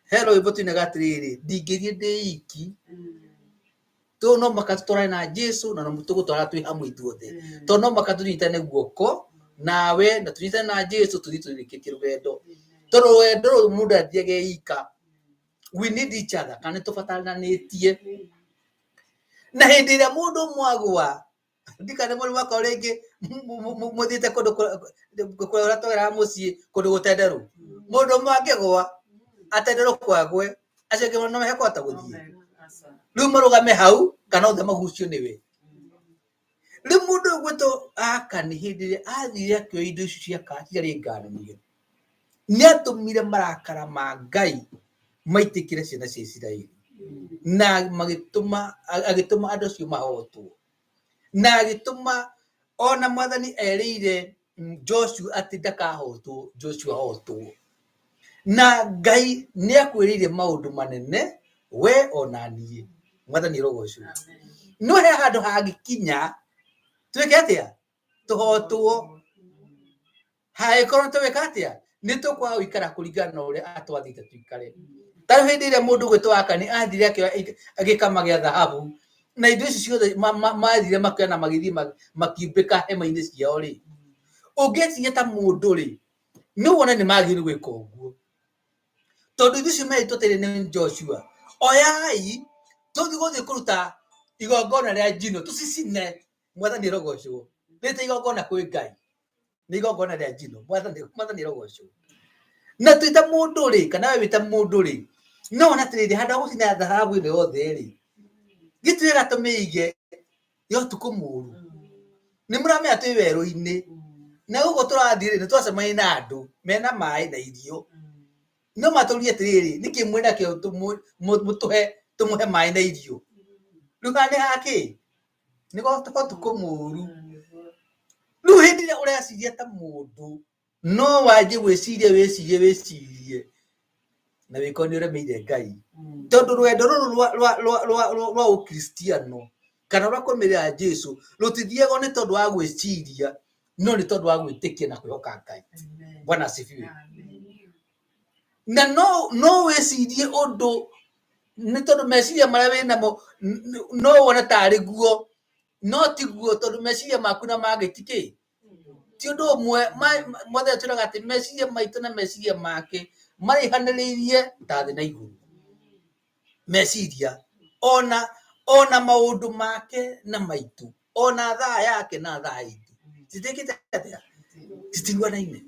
He rwĩmbo tuinaga atĩrĩrĩ, ndingĩthiĩ ndĩ iki. Tondũ no mũhaka tũtwarane na Jesu na tũgũtwara twĩ hamwe ithuothe. Tondũ no mũhaka tũnyitane guoko nawe na tũnyitane na Jesu tũthiĩ tũrĩkĩtie rũgendo. Tondũ rũgendo rũrũ mũndũ ndathiaga e ika. We need each other, kana nĩ tũbataranĩtie. Na hĩndĩ ĩrĩa mũndũ ũmwe agũa, ndikane mũndũ wakorwo rĩngĩ mũthiĩte kũndũ kũrĩa twageraga mũciĩ kũndũ gũtenderũ. Mũndũ ũmwe angĩgũa, atenderũkwo agwe, acio angĩ no mekũhota gũthiĩ. Rĩu marũgame hau kana othe magucio nĩwe. Rĩu mũndũ ũyũ ũgwĩtwo Akani hĩndĩ ĩrĩa athire akĩoya indo icio cia ciarĩ ngananie, nĩ atũmire marakara ma Ngai maitĩkĩre ciana cia Isiraeli na magĩtũma agĩtũma andũ acio mahotwo na agĩtũma ona mwathani erĩire Joshua atĩ ndakahotwo, Joshua ahotwo. Na Ngai nĩ akwĩrĩire maũndũ manene we ona niĩ. Mwathani arogocwo. No he handũ hangĩkinya twĩke atĩa? Tũhotwo. Hangĩkorwo twĩka atĩa? Nĩ tũkwaga gũikara kũringana na ũrĩa atwathĩte tũikare. Ta rĩu hĩndĩ ĩrĩa mũndũ ũgwĩtwo Akani athire akĩoya gĩkama gĩa thahabu na indo ici ciothe mathire makĩoya na magĩthiĩ makiumbĩka hema-inĩ ciao rĩ, ũngĩciria ta mũndũ rĩ, nĩ wone nĩ magĩrĩirwo gwĩka ũguo. Tondũ ithuĩ icio merĩtwo atĩrĩ nĩ Joshua, oyai tũthiĩ gũthiĩ kũruta igongona rĩa njino tũcicine, mwathani arogocwo. Rĩte igongona kwĩ Ngai, nĩ igongona rĩa njino, mwathani arogocwo. Na twĩ ta mũndũ rĩ, kana we wĩ ta mũndũ rĩ, no wone atĩrĩrĩ, handũ ha gũcina thahabu ĩno yothe rĩ, githĩ ti wega tũmĩige ya ũtukũ mũru? Nĩ mũramenya twĩ werũ-inĩ, na gũkũ tũrathiĩ rĩ, nĩ twacemania na andũ mena maĩ na irio. No matũrie atĩrĩrĩ, nĩkĩ mwĩnakĩo mũtũhe tũmũhe maĩ na irio? Rĩu haha nĩ hakĩ? Nĩ gwa ũtukũ mũru. Rĩu hĩndĩ ĩrĩa ũreciria ta mũndũ, no wanjie gwĩciria wĩcirie wĩcirie na wĩkorwo nĩ ũremeire Ngai. Tondũ rũgendo rũrũ rwa ũkristiano kana rwa kũrũmĩrĩra Jesu rũtithiagwo nĩ tondũ wa gwĩciria, no nĩ tondũ wa gwĩtĩkia na kwĩhoka Ngai. Bwana asifiwe. Na no wĩcirie ũndũ nĩ tondũ meciria marĩa wĩnamo no wone tarĩ guo, no tiguo tondũ meciria maku na ma Ngai ti kĩ? Ti ũndũ ũmwe. Mwathani atwĩraga atĩ meciria maitũ na meciria make maraihanĩrĩirie ta thĩ na igũrũ. Meciria ona maũndũ make na maitũ, ona thaa yake na thaa itũ citiĩkĩte atĩa? Citiguanaine.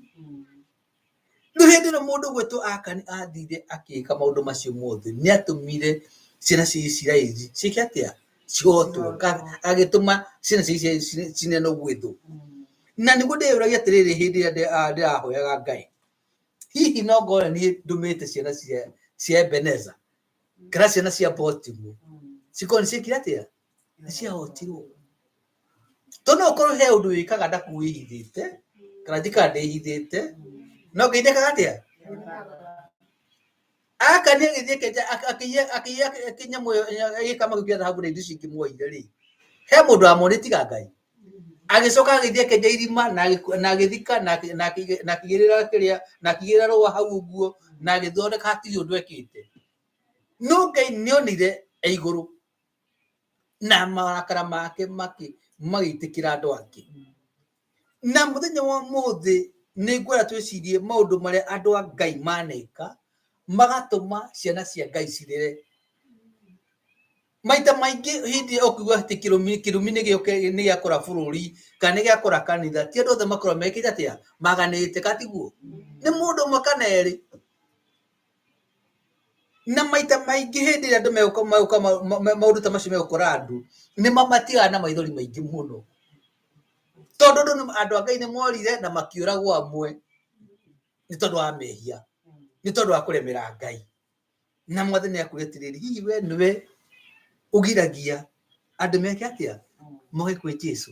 Rĩu hĩndĩ ĩno mũndũ ũgwĩtwo Akani athire akĩka maũndũ macio mothe, nĩ atũmire ciana cia Isiraeli ciĩke atĩa? Cihotwo. Agĩtũma ciana cia Isiraeli cinenwo gwĩthũ. Na nĩguo ndĩyũragia atĩrĩrĩ hĩndĩ ĩrĩa ndĩrahoyaga Ngai, hihi no ngorwo niĩ ndũmĩte ciana cia Ebeneza kana ciana cia Baltimore cikorwo nĩ ciĩkire atĩa? Nĩ ciahotirwo. Tondũ no ũkorwo he ũndũ wĩkaga ndaku wĩhithĩte kana njikaga ndĩhithĩte, no Ngai ndekaga atĩa? Akani agĩthiĩ akĩenja akĩiya nyamũ ĩyo gĩkama kĩu kĩa thahabu na indo icio ingĩ muoire rĩ, he mũndũ wamonire tiga Ngai. Agĩcoka agĩthiĩ akĩenja irima na agĩthika na akĩigĩrĩra kĩrĩa na akĩigĩrĩra rũa hau ũguo na agĩthondeka hatirĩ ũndũ ekĩte. No Ngai nĩonire e igũrũ na marakara make magĩitĩkĩra andũ ake. Na mũthenya wa ũmũthĩ nĩ ngwenda twĩcirie maũndũ marĩa andũ a Ngai maneka magatũma ciana cia Ngai cirĩre. Maita maingĩ hĩndĩ ĩrĩa ũkũigua atĩ kĩrumi nĩ gĩakora bũrũri kana nĩ gĩakora kanitha, ti andũ othe makoragwo mekĩte atĩa, maganĩte, kana tiguo? Nĩ mũndũ ũmwe kana erĩ. Na maita maingĩ hĩndĩ ĩrĩa andũ megũka megũka maũndũ ta macio megũkora andũ, nĩ mamatigaga na maithori maingĩ mũno. Tondũ andũ andũ a Ngai nĩ morire na makĩũragwo amwe nĩ tondũ wa mehia, nĩ tondũ wa kũremera Ngai. Na Mwathani akwĩra atĩrĩrĩ, hihi we nĩwe ũgiragia andũ meke atĩa? Moke kwĩ Jesu.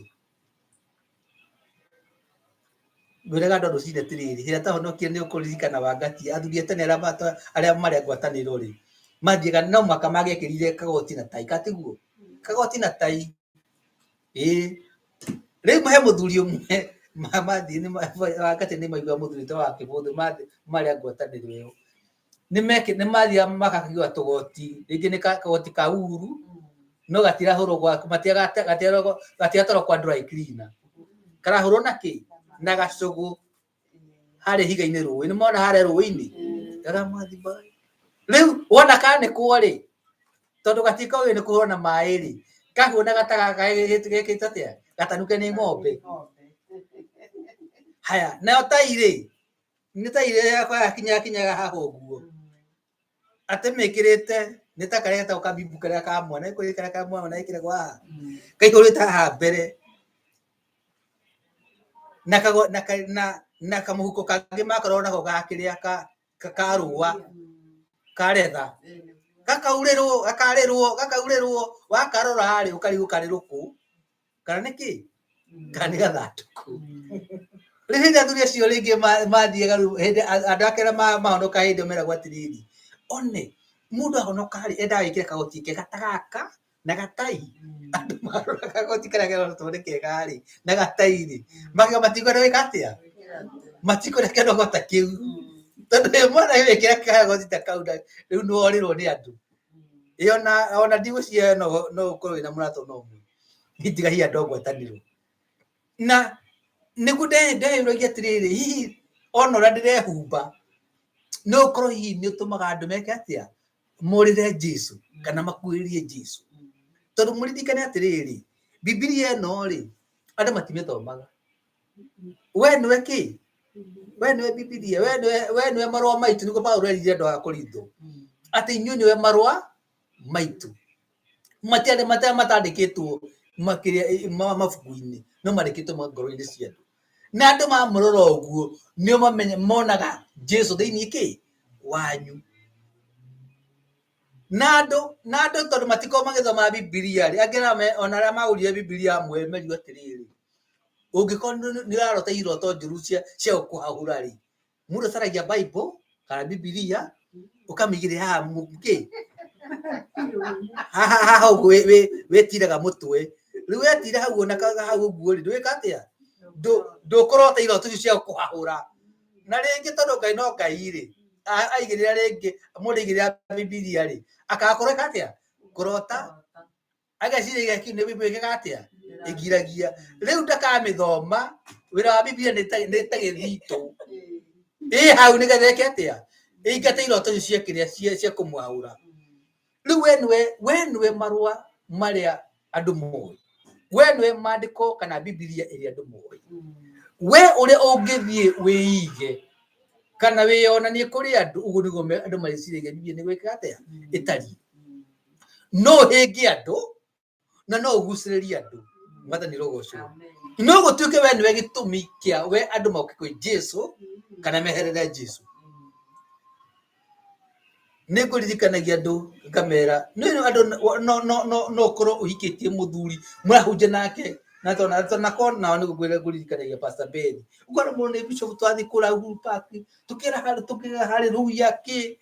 Ngwĩraga andũ a rũcinĩ atĩrĩrĩ, hĩndĩ ĩrĩa twahonokire nĩ ũkũririkana Wangati, athuri a tene arĩa arĩa marĩ a ngwatanĩro rĩ, mathiaga no mũhaka mangĩekĩrire kagoti na tai, katiguo? Kagoti na tai, ĩĩ. Rĩu he mũthuri ũmwe mathiĩ Wangati nĩ maiguaga mũthuri ta wa Kĩbũthũ mathiĩ marĩ a ngwatanĩro ĩyo. Nĩ mathiaga makagũra tũgoti, rĩngĩ nĩ kagoti ka uru, no gatirahũrwo gwa gatiratwarwo kwa dry cleaner. Karahũrwo na kĩ? Na gacũgũ harĩa ihiga-inĩ rũĩ. Nĩ mona harĩa rũĩ-inĩ? Rĩu wona kanĩkwo rĩ, tondũ gatikoĩ nĩ kũhũrwo na maĩ rĩ, kahuana ta gekĩte atĩa? Gatanuke nĩ ng'ombe. Haya, nayo tai rĩ, nĩ tai ĩrĩa yakwa yakinyakinyaga haha ũguo. Atĩ mĩkĩrĩte nĩ ta karĩa getagwo kabibu karĩa ka mwana, nĩkũrĩ karĩa ka mwana gekĩragwo haha, kaihũrĩte haha mbere. Na na na kamũhuko kangĩ makoragwo nako ga kĩrĩa ka ka rũa, ka retha. Gakaurĩrwo, gakarĩrwo, gakaurĩrwo, wakarora rĩ, ũkarigwo karĩ rũkũ kana nĩ kĩ, kana nĩ gathandũkũ. Rĩu hĩndĩ athuri acio rĩngĩ mathiaga rĩu hĩndĩ andũ ake arĩa mahonoka hĩndĩ ĩyo meragwo atĩrĩrĩ, one mũndũ ahonoka rĩ, endaga wĩkĩre kagoti kega ta gaka na gatai. Andũ marora kagoti karĩa keroretwo nĩ kega rĩ, na gatai rĩ, makiuga matikwenda gwĩka atĩa? Matikwenda kĩonoko ta kĩu. Tondũ wĩ mwana wĩkĩra kagoti ta kau rĩu nĩ worĩrwo nĩ andũ. Ĩ ona ona ndigũciria no no ũkorwo wĩna mũrata ona ũmwe. Itiga hihi andũ a ngwatanĩro. Na nĩguo ndeyũragia atĩrĩrĩ, hihi ona ũrĩa ndĩrehumba, no ũkorwo hihi nĩ ũtũmaga andũ meke atĩa? Morĩre Jesu kana makuhĩrĩrie Jesu. Tondũ mũririkane atĩrĩrĩ, Bibilia ĩno rĩ, andũ matimĩthomaga. We nĩwe kĩ? We nĩwe Bibilia, we nĩwe marũa maitũ, nĩguo Paulo erire andũ a Korintho. Atĩ inyuĩ nĩwe marũa maitũ. Matiarĩ matandĩkĩtwo makĩria mabuku-inĩ, no mandĩkĩtwo ngoro-inĩ cia andũ. Na andũ mamũrora ũguo, nĩo mamenya monaga Jesu thĩinĩ kĩ? Wanyu. Na andũ na andũ tondũ matikoragwo magĩthoma Bibilia rĩ, angĩ ona arĩa magũrire Bibilia amwe merirwo atĩrĩrĩ, ũngĩkorwo nĩ ũrarota iroto njũru cia cia gũkũhahũra rĩ, mũndũ acaragia Bible kana Bibilia ũkamĩigĩrĩra haha kĩ haha haha ũguo wĩtiraga mũtwe. Rĩu wetira hau ona hau ũguo rĩ, ndwĩka atĩa? Ndũkũrota iroto icio cia gũkũhahũra. Na rĩngĩ tondũ Ngai no Ngai rĩ, aigĩrĩra rĩngĩ, mũndũ aigĩrĩra Bibilia rĩ, akaga kũreka atĩa? Kũrota. Ageciria kĩu nĩ ĩkaga atĩa? Ĩgiragia. Rĩu ndakamĩthoma, wĩra wa Bibilia nĩ ta gĩthitũ. Ĩ hau nĩgetha ĩke atĩa? Ĩingate iroto icio cia kĩrĩa cia kũmwaũra. Rĩu we nĩwe we nĩwe marũa marĩa andũ moĩ. We nĩwe maandĩko kana Bibilia ĩrĩa andũ moĩ. We ũrĩa ũngĩthiĩ wĩige kana wĩyonanie kũrĩ andũ, ũguo nĩguo andũ marĩciragia Bibilia nĩ gwĩka atĩa ĩtariĩ. No ũhĩnge andũ na no ũgucĩrĩrie andũ. Mwathani rogocwo. No gũtuĩke we nĩwe gĩtũmi kĩa we andũ moke kwĩ Jesu kana meherere Jesu. Nĩ ngũririkanagia andũ ngamera nĩ andũ no no no no ũkorwo ũhikĩtie mũthuri mũrahunjia nake na tondũ na tondũ nako nao nĩ ngũririkanagia Pastor Ben. Ũkona mũndũ nĩ bishop twathiĩ kũrĩa Uhuru Park tũkĩra harĩ tũkĩra hallelujah kĩ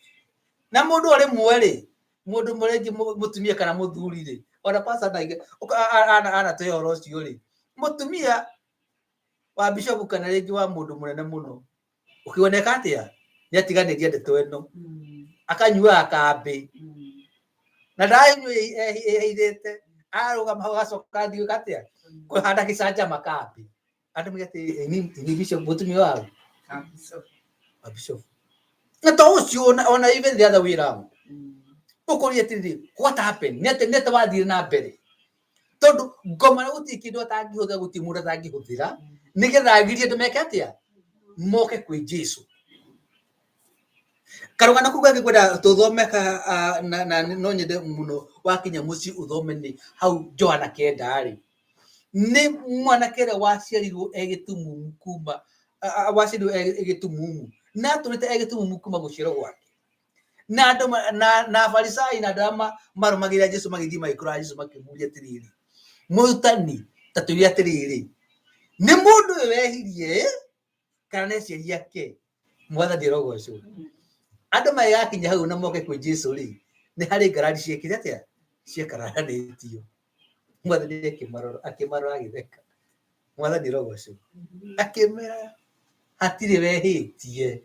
na mũndũ o rĩmwe rĩ mũndũ mũrĩngĩ mũtumia kana mũthuri rĩ ona pastor ndaige anatũhe ũhoro ũcio rĩ mũtumia wa bishop kana rĩngĩ wa mũndũ mũnene mũno ũkĩoneka atĩa nĩ atiganĩria ndeto ĩno akanyuaga kambĩ na ndanyua ehithĩte arũgama hau agacoka athiĩ gwĩka atĩa kũhanda gĩcanjama kambĩ andũ moige atĩ ini bishop mũtumia wa wa bishop na to ũcio ona even the other way round ũkũria atĩrĩrĩ what happened nĩ atĩ nĩ atĩ wathire na mbere tondũ ngoma gũtirĩ kĩndũ atangĩhũthĩra gũtirĩ mũndũ atangĩhũthĩra nĩgetha agirie andũ meke atĩa moke kwĩ Jesu. Karũgano kau gangĩkwenda tũthome ka, na no nyende mũno wakinya mũciĩ ũthome nĩ hau Johana 9 rĩ, nĩ mwanake ũrĩa waciarirwo e gĩtumumu kuma waciarirwo e gĩtumumu na atũrĩte e gĩtumumu kuma gũciarwo gwake. Na andũ na Afarisai na andũ arĩa marũmagĩrĩra Jesũ magĩthiĩ magĩkora Jesũ makĩmũria atĩrĩrĩ, mũrutani, ta tũrie atĩrĩrĩ, nĩ mũndũ ũyũ wehirie kana nĩ aciari ake? Mwathani arogocwo. Andũ magĩgakinya hau na moke kwĩ Jesũ rĩ, nĩ harĩ ngarari ciekire atĩa? Ciakararanĩtio. Mwathani akĩmarora, akĩmarora agĩtheka. Mwathani arogocwo. Akĩmera hatirĩ wehĩtie.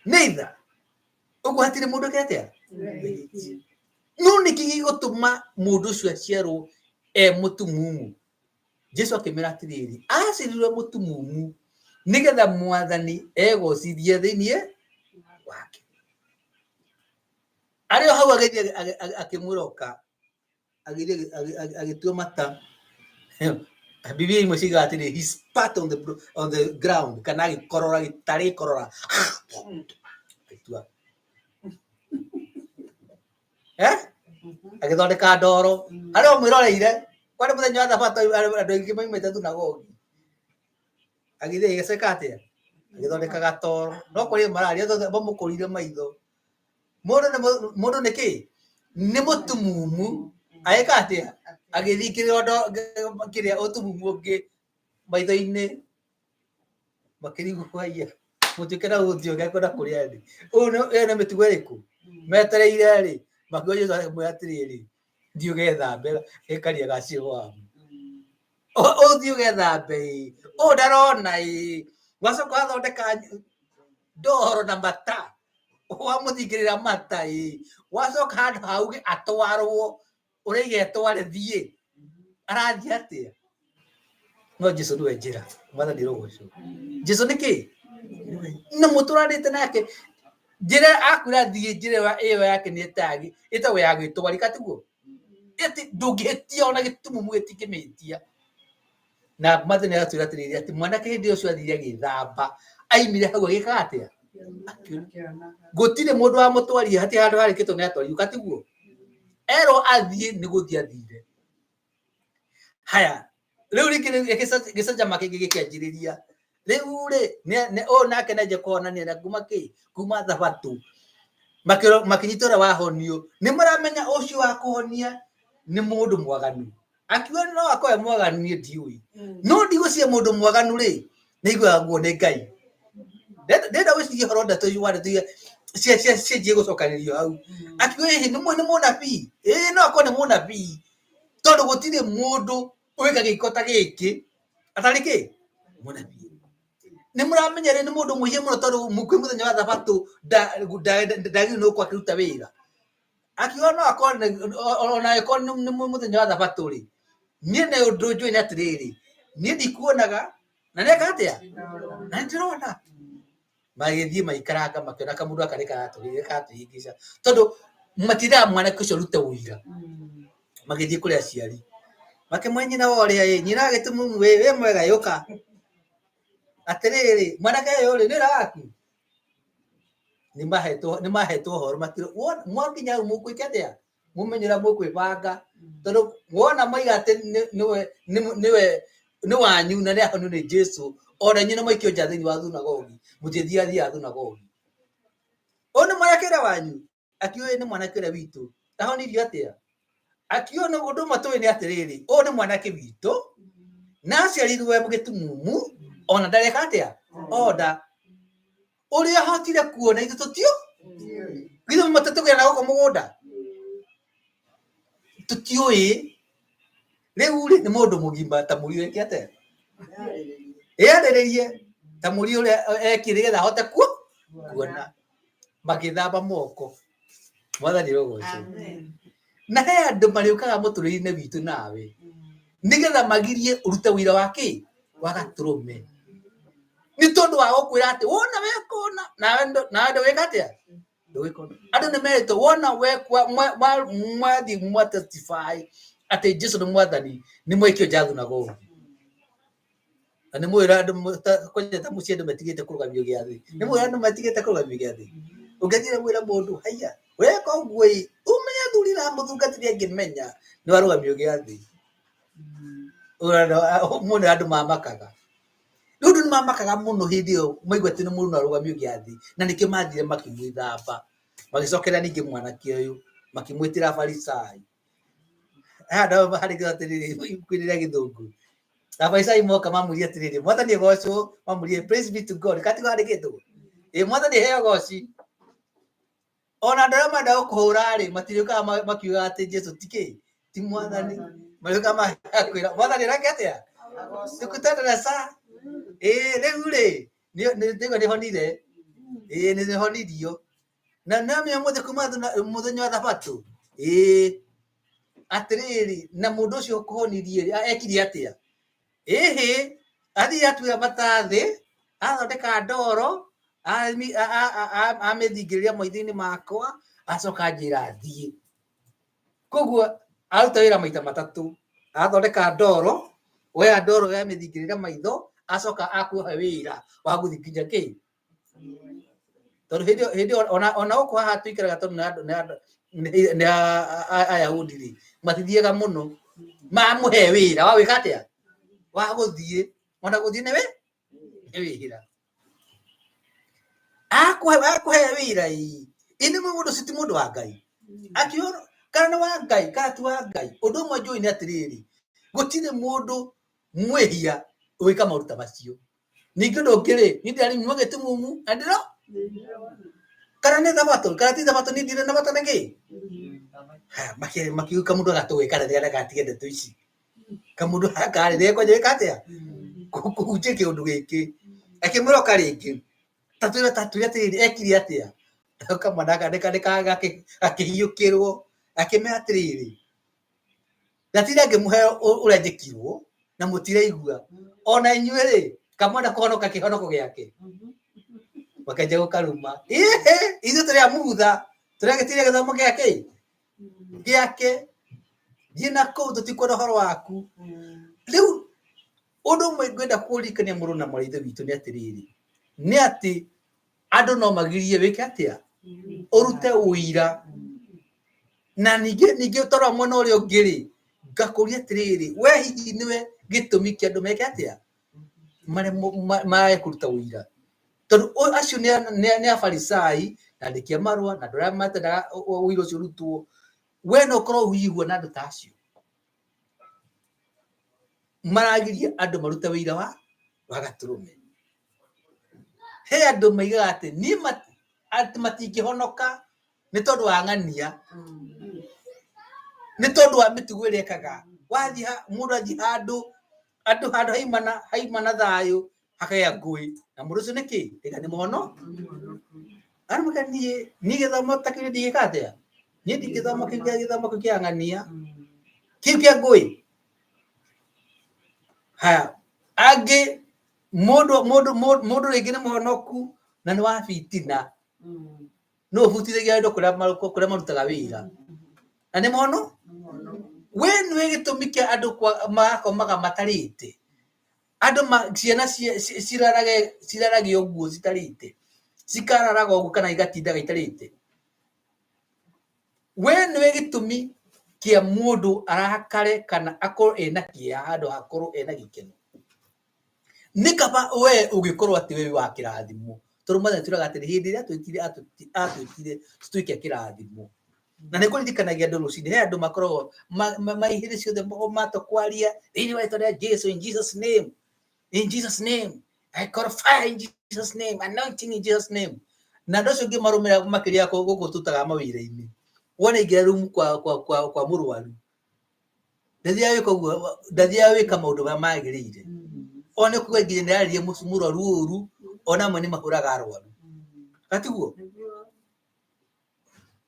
Neither. Ũguo hatirĩ mũndũ eke atĩa? Wehĩtie. No nĩkĩ gĩgũtũma mũndũ ũcio aciarwo e mũtumumu? Jesu akĩmera atĩrĩrĩ, aciarirwo e mũtumumu nĩgetha Mwathani egocithie thĩinĩ wake. Arĩ o hau agĩthiĩ akĩmwĩra ũka, agĩthiĩ agĩtua mata. Biblia imwe ciugaga atĩrĩ, he spat on the ground, kana agĩkorora, tarĩ korora. Agĩtua. Eh? Agĩthondeka ndoro. Arĩ o mwĩroreire, kwarĩ mũthenya wa Thabatũ andũ aingĩ maumĩte thunagogi. Agĩthiĩ agĩceka atĩa? Agĩthondeka gatoro. No kũrĩ mararia mamũkũrire maitho. Mũndũ nĩ mũndũ nĩ kĩ? Nĩ mũtumumu. Agĩka atĩa? Agĩthingĩrĩrwo kĩrĩa ũtumumu ũngĩ maitho-inĩ. Makĩrigwo haiya mũtuĩke na ũthiũ ũngĩkwenda kũrĩa thĩ. Ũyũ nĩ ĩyo nĩ mĩtugo ĩrĩkũ? Metereire rĩ, makiuga Jesũ akĩmwĩra atĩrĩrĩ, thiĩ ũgethambe gĩkaria ga Siloamu. Ũthiĩ ũgethambe ĩ, ũyũ ndarona ĩ, wacoka wathondeka ndoro na mata, wamũthingĩrĩra mata ĩ, wacoka handũ ha uge atwarwo, ũraiga etware thiĩ, arathiĩ atĩa? No Jesu nĩwe njĩra, Mwathani rũgocwo. Jesu nĩ kĩ? Na mũtũranĩte nake, njĩra akwĩra thiĩ njĩra ĩyo yake nĩ ĩtagi, ĩtagwo ya gwĩtwarĩka tiguo? Ĩti ndũngĩhĩtia ona gĩtumumu gĩtingĩmĩhĩtia. Na Mwathani aratwĩra atĩrĩrĩ atĩ mwanake hĩndĩ ũcio athire agĩthamba, aimire hau agĩkaga atĩa? Gũtirĩ mũndũ wamũtwarire, hatirĩ handũ harĩkĩtwo nĩ atwarirwo, katiguo? Erwo athiĩ nĩ gũthiĩ athire. Haya, rĩu rĩngĩ gĩcanjama kĩngĩ gĩkĩanjĩrĩria. Rĩu rĩ, ũyũ nake nĩanjia kũhonania na kuma kĩ? Kuma Thabatũ. Makĩnyita ũrĩa wahonio. Nĩ mũramenya ũcio wa kũhonia nĩ mũndũ mwaganu. Akiuga no akorwo e mwaganu niĩ ndiũĩ. No ndigũciria mũndũ mwaganu rĩ, nĩ aiguaga guo nĩ Ngai. Ndĩrenda gwĩciria ũhoro ndeto wa ndeto iria cianjie gũcokanĩrio hau. Akiuga hihi nĩ mũnabii? Ĩĩ no akorwo nĩ mũnabii. Tondũ gũtirĩ mũndũ wĩka gĩko ta gĩkĩ atarĩ kĩ? Mũnabii. Nĩ mũramenya rĩ nĩ mũndũ mwĩhia mũno tondũ kwĩ mũthenya wa Thabatũ ndagĩrĩirwo nĩ gũkorwo akĩruta wĩra. Akiuga no akorwo ona angĩkorwo nĩ mũthenya wa Thabatũ rĩ, niĩ nĩ ũndũ njũĩ nĩ atĩrĩrĩ, niĩ ndikuonaga na nĩeka atĩa? Na nĩ ndĩrona. Magĩthiĩ magĩikaranga makĩona kamũndũ gaka nĩ karatũhĩngĩca tondũ matiendaga mwanake ũcio arute ũira. Magĩthiĩ kũrĩ aciari makĩmwĩra nyina wa ũrĩa ĩ, nyina wa gĩtumumu ĩ, wĩ mwega ĩ, ũka. Atĩrĩrĩ, mwanake ũyũ rĩ, nĩ wĩra waku? Nĩ mahetwo ũhoro makĩrwo mwakinya hau mũgwĩka atĩa? Mũmenye ũrĩa mũkwĩbanga tondũ wona moiga atĩ nĩwe nĩ wanyu na nĩ ahonio nĩ Jesu ona inyuĩ nĩ mwaikio nja thĩinĩ wa thunagogi mũtithiathiaga thunagogi. Ũyũ nĩ mwanake ũrĩa wanyu? Akiuga ĩĩ nĩ mwanake ũrĩa witũ. Ahonirio atĩa? Akiuga nĩ ũndũ ũmwe tũĩ nĩ atĩrĩrĩ, ũyũ nĩ mwanake witũ na aciarirwo e gĩtumumu ona ndareka atĩa? Onda. Ũrĩa ahotire kuona ithuĩ tũtiũ githĩ mũtatũgĩra na gũkũ mũgũnda tũtiũĩ. Rĩu rĩ nĩ mũndũ mũgima ta mũriũ eke atĩa? Ĩarĩrĩrie ta mũriũ ũrĩa ekire nĩgetha ahote kuona. Magĩthamba moko. Mwathani arogocwo. Na he andũ marĩũkaga mũtũrĩre-inĩ witũ nawe nĩgetha magirie ũrute wĩra wa kĩ? Wa gatũrũme. Nĩ tondũ wa gũkwĩra atĩ wona weka ũna nawe ndũgĩka atĩa? Ndũgĩka ũna. Andũ nĩ merĩtwo wona wekwa mwathiĩ mwa testify atĩ Jesu nĩ mwathani nĩ mwaikio nja thunagogi. Na nĩ mwĩra andũ kwanja ta mũciĩ andũ metigĩte kũrũgamio gĩathĩ. Nĩ mwĩra andũ metigĩte kũrũgamio gĩathĩ. Ũngĩathire gwĩra mũndũ haiya weka ũguo ĩ, ũmenye athuri na mũtungatĩri angĩmenya nĩ warũgamio gĩathĩ. Mũno andũ mamakaga. Nĩ ũndũ nĩ mamakaga mũno hĩndĩ ĩyo maigua atĩ nĩ mũndũ no arũgamio gĩathĩ, na nĩkĩo mathire makĩmwĩthamba. Magĩcokera ningĩ mwanake ũyũ makĩmwĩtĩra Afarisai. Haha no harĩ atĩrĩrĩ ibuku-inĩ rĩa Gĩthũngũ. Afarisai moka mamũria atĩrĩrĩ, Mwathani agocwo, mamũrie praise be to God, katigo handĩkĩtwo. Ĩ Mwathani heo goci. Ona andũ arĩa marenda gũkũhũra rĩ, matirĩũkaga makiugaga atĩ Jesu ti kĩ, ti Mwathani. Marĩũkaga magakwĩra Mwathani areka atĩa? Tukutane sa. Ĩ rĩu rĩ, ndĩgua nĩhonire. Ĩ nĩhonirio. Na nĩwamenya ũmũthĩ kuma mũthenya wa thabatũ. Ĩ atĩrĩrĩ, na mũndũ ũcio ũkũhonirie rĩ, ekire atĩa? Ĩhĩ, athiĩ atuĩra mata thĩ, athondeka ndoro, amĩthingĩrĩria maitho-inĩ makwa, acoka anjĩra thiĩ. Koguo aruta wĩra maita matatũ, athondeka ndoro, oya ndoro yamĩthingĩrĩra maitho, acoka akũhe wĩra wa gũthiĩ nginya kĩ? Tondũ hĩndĩ ĩyo ona gũkũ haha tũikaraga tondũ nĩ andũ nĩ Ayahudi rĩ, matithiaga mũno. Mamũhe wĩra wa gwĩka atĩa? Wa gũthiĩ. Ona gũthiĩ nĩ wĩra. Akũhe wĩra ĩ, ĩ nĩ mũndũ ũcio ti mũndũ wa Ngai. Akiuga kana nĩ wa Ngai kana ti wa Ngai. Ũndũ ũmwe njũĩ nĩ atĩrĩrĩ, gũtirĩ mũndũ mwĩhia ũgĩka maũndũ ta macio. Ningĩ ũndũ ũngĩ rĩ, niĩ ndĩrarĩ nyuma gĩtumumu na ndĩro kana nĩ thabatũ kana ti thabatũ niĩ ndirĩ na bata na kĩ. Makiuga kamũndũ agatũgĩ kana ndagatige ndeto ici. Kamũndũ gaka rĩ, nĩgekwanja gwĩka atĩa? Kũhunjia kĩũndũ gĩkĩ. Akĩmwĩra oka rĩngĩ, ta twĩre atĩrĩrĩ, ekire atĩa? Nako kamwana gakĩhiũkĩrwo, akĩmera atĩrĩrĩ, ndatinda ngĩmũhe ũrĩa njĩkirwo na mũtiraigua. Ona inyuĩ rĩ, kamwenda kũhonoka kĩhonoko gĩake. Makĩanjia gũkaruma. Ĩhĩ, ithuĩ tũrĩ a Mutha, tũragĩtiria gĩthomo gĩake gĩake. Thiĩ na kũu tũtikwenda ũhoro waku. Rĩu ũndũ ũmwe ngwenda kũririkania mũrũ na mwarĩ wa Ithe witũ nĩ atĩrĩrĩ, nĩ atĩ andũ no magirie wĩke atĩa? Ũrute ũira. Na ningĩ ningĩ toro mwena ũrĩa ũngĩ rĩ, ngakũria atĩrĩrĩ, we hihi nĩwe gĩtũmi kĩa andũ meke atĩa? Mage kũruta ũira. Tondũ acio nĩ Afarisai na andĩki a marũa na andũ arĩa matendaga ũira ũcio ũrutwo. We no ũkorwo ũiguana na andũ ta acio? Maragiria andũ marute ũira wa gatũrũme. He andũ maigaga atĩ niĩ atĩ matingĩhonoka nĩ tondũ wa ng'ania, nĩ tondũ wa mĩtugo ĩrĩa ekaga. Wathiĩ mũndũ athiĩ handũ, andũ handũ haimana thayũ hakagĩa ngũĩ, na mũndũ ũcio nĩ kĩ? Ĩga nĩ mũhono. Aramwĩra niĩ niĩ gĩthomo ta kĩu ndingĩka atĩa? Niĩ ndingĩthoma kĩu kĩa gĩthomo kĩu kĩa ng'ania, kĩu kĩa ngũĩ. Haya, angĩ mũndũ mũndũ mũndũ rĩngĩ nĩ mũhonoku na nĩ wa bitina. Nũ ũbutithagia andũ kũrĩa marutaga wĩra na nĩ mũhono. We nĩwe gĩtũmi kĩa andũ magakomaga matarĩte, andũ ciana cirarage ũguo citarĩte, cikararaga ũguo kana igatindaga itarĩte. We nĩwe gĩtũmi kĩa mũndũ arakare kana akorwo ena kĩeha handũ ha akorwo ena gĩkeno. Nĩ kaba we ũngĩkorwo atĩ we wĩ wa kĩrathimo, tondũ Mwathani atwĩraga atĩrĩ, hĩndĩ ĩrĩa atwĩtire atwĩtire tũtuĩke kĩrathimo. Na nĩ kũririkanagia andũ rũcinĩ, he andũ makoragwo hĩndĩ ciothe matua kwaria thĩinĩ wa rĩtwa rĩa Jesu, in Jesus name, in Jesus name, I call fire in Jesus name, anointing in Jesus name. Na andũ acio ngĩmarũmĩrĩra makĩria gũkũ tũrutaga mawĩra-inĩ, wona aingĩra rumu kwa mũrwaru, ndathiaga gwĩka ũguo, ndathiaga gwĩka maũndũ marĩa magĩrĩire. Ona nĩ kuga nginya nĩ ararĩria mũrwaru ũru, ona amwe nĩ mahũraga arwaru. Na tiguo?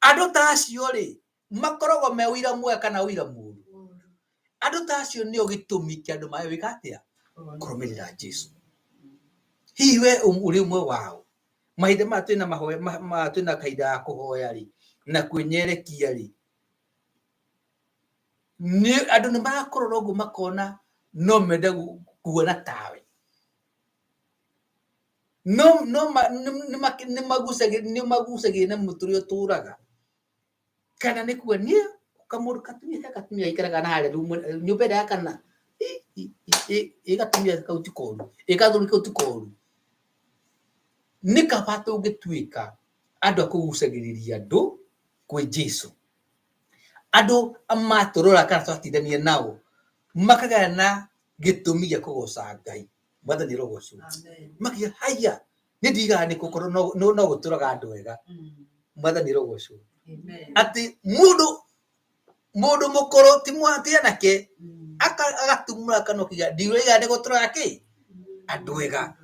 Andũ ta acio rĩ, makoragwo me ũira mwega kana ũira mũru? Andũ ta acio nĩo gĩtũmi kĩa andũ mage gwĩka atĩa? Kũrũmĩrĩra Jesu. Hihi we ũrĩ ũmwe wao? Mahinda maya twĩna mahoya, twĩna kahinda ga kũhoya rĩ, na kwĩnyerekia rĩ, nĩ andũ nĩ marakũrora ũguo makona no mende kuona tawe. No no nĩ magucagĩrĩria na mũtũrĩre ũtũraga. Kana nĩ kuga niĩ kamũndũ katumia he katumia gaikaraga na harĩa rumu nyũmba ĩrĩa ya kana ĩ gatumia kau ti koru, ĩ gathuri kau ti koru. Nĩ kaba tũngĩtuĩka andũ a kũgucagĩrĩria andũ kwĩ Jesũ. Andũ matũrora kana twatindania nao makagĩa na gĩtũmi gĩa kũgoca Ngai. Mwathani arogocwo. Makiuga haiya nĩ ndigaga nĩ gũkorwo no gũtũraga andũ ega. Mwathani arogocwo. Atĩ mũndũ mũndũ mũkũrũ ti ti anake agatumũra kanua akiuga ndiraiga nĩ gũtũraga kĩ andũ ega.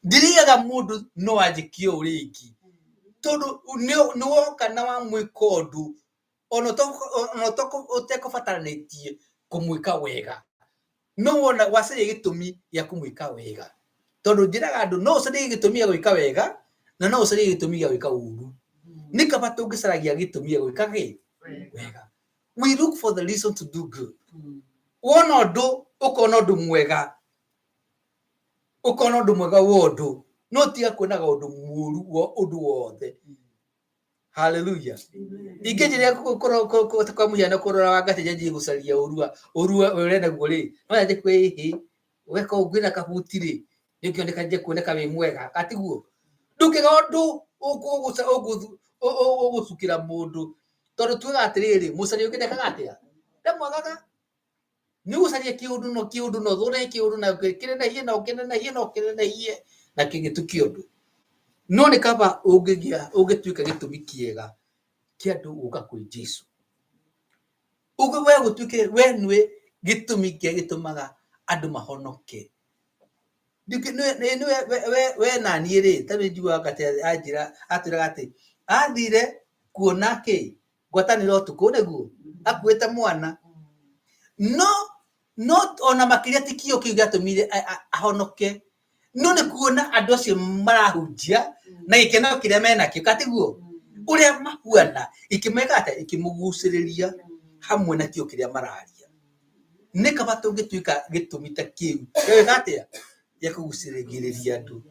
Ndiriaga mũndũ no anjĩke ũũ rĩngĩ tondũ nĩ woka na wamwĩka ũndũ ona ũtekũbataranĩtie kũmwĩka wega. No wona wacaria gĩtũmi gĩa kũmwĩka wega. Tondũ njĩraga andũ no ũcarie gĩtũmi gĩa gwĩka wega na no ũcarie gĩtũmi gĩa gwĩka ũru. Nĩ kaba tũngĩcaragia gĩtũmi gĩa gwĩka kĩ? Wega. We look for the reason to do good. Wona ũndũ ũkona ũndũ mwega, ũkona ũndũ mwega wa ũndũ, no tiga kuonaga ũndũ mũru wa ũndũ wothe. Haleluya. Ingĩnjĩra kwa mũhiano kũrora Wangacĩ njanjie gũcaria ũru ũru ũrĩa naguo rĩ, no nyanjie kwĩhĩ weka ũguo na kabuti rĩ, nĩũkĩoneka nje kuoneka wĩ mwega, gatiguo? Ndũngĩga ũndũ ũgũcukĩra mũndũ tondũ tugaga atĩrĩrĩ, mũcaria ũngĩ ndekaga atĩa? Ndamwagaga. Nĩ ũgũcaria kĩũndũ no kĩũndũ no ũthondeke kĩũndũ na kĩnenehie na ũkĩnenehie na ũkĩnenehie na kĩgĩtukie ũndũ. No nĩ kaba ũngĩgĩa ũngĩtuĩka gĩtũmi kĩega kĩa andũ gũka kwĩ Jesũ. Ũguo we gũtuĩke we nĩwe gĩtũmi kĩrĩa gĩtũmaga andũ mahonoke. We na niĩ rĩ, ta rĩu njiguaga atĩ anjĩra atwĩraga atĩ athire kuona kĩ ngwatanĩro ũtukũ nĩguo akuĩte mwana. No no ona makĩria ti kĩo kĩu gĩatũmire ahonoke, no nĩ kuona andũ acio marahunjia na gĩkeno kĩrĩa menakĩo, katiguo? Ũrĩa mahuana ikĩmeka atĩa? Ikĩmũgucĩrĩria hamwe na kĩo kĩrĩa mararia. Nĩ kaba tũngĩtuĩka gĩtũmi ta kĩu gĩgwĩka atĩa? Gĩa kũgucĩrĩria andũ.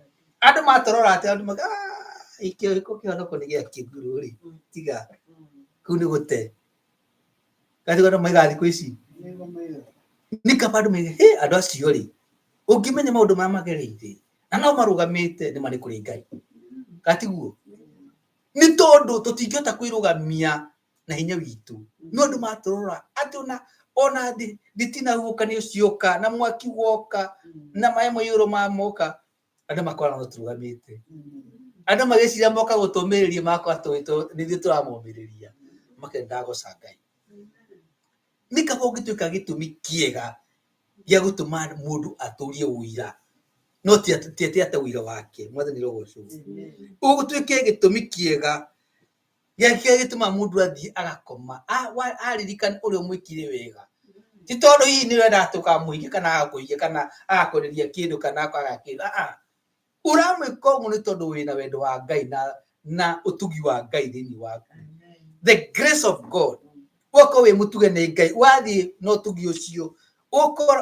Andũ matũrora atĩ andũ mauga "Ah, gĩkĩ kĩhonoko nĩ gĩa kĩgurũ rĩ, tiga kũu nĩ gũte." Gatigo andũ maigaga thikũ ici. Nĩ kaba andũ maige, hĩ andũ acio rĩ, ũngĩmenya maũndũ marĩa magereire na no marũgamĩte nĩ marĩ kũrĩ Ngai. Gatiguo? Nĩ tondũ tũtingĩhota kwĩrũgamia na hinya witũ. No andũ matũrora atĩ ona ona nditinahuhũkanio cioka na mwaki woka na maĩ mũiyũro mamoka andũ makora no tũrũgamĩte. Andũ magĩciria moka gũtũmĩrĩria makora nĩ ithuĩ tũramomĩrĩria. Makenda ndagoca Ngai. Nĩ kaba ũngĩtuĩka gĩtũmi kĩega gĩa gũtũma mũndũ atũrie ũira no ti ate ũira wake. Mwathani arogocwo. Ũgũtuĩke gĩtũmi kĩega gĩa kĩrĩa gĩtũmaga mũndũ athiĩ agakoma aririkana ũrĩa ũmwĩkire wega. Ti tondũ hihi nĩ ũrenda tũkamũhikia kana agakũhikia kana agakwenderia kĩndũ kana akaga kĩndũ. Aa, ũramwĩka ũguo nĩ tondũ wĩna wendo wa Ngai na ũtugi wa Ngai thĩinĩ waku. The grace of God. Ũgakorwo wĩ mũtuge nĩ Ngai, wathiĩ na ũtugi ũcio,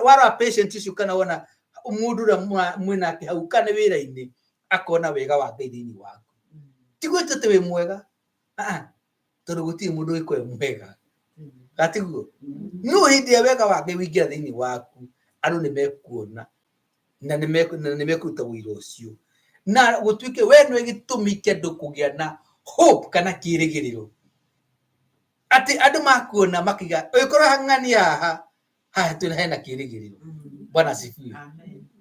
warora patient ũcio kana wona mũndũ ũrĩa mwĩnake hau kana wĩra-inĩ, akona wega wa Ngai thĩinĩ waku. Ti gwĩtua atĩ wĩ mwega, aa, tondũ gũtirĩ mũndũ wĩkwa e mwega. Gatiguo? No hĩndĩ ĩrĩa wega wa Ngai waingĩra thĩinĩ waku, andũ nĩ mekuona na nĩ mekũruta ũira ũcio. Na gũtuĩke we nĩwe gĩtũmi kĩa andũ kũgĩa na hope kana kĩrĩgĩrĩro. Atĩ andũ makuona makiuga ũngĩkorwo ng'ani haha, haha twĩna hena kĩrĩgĩrĩro. Bwana asifiwe.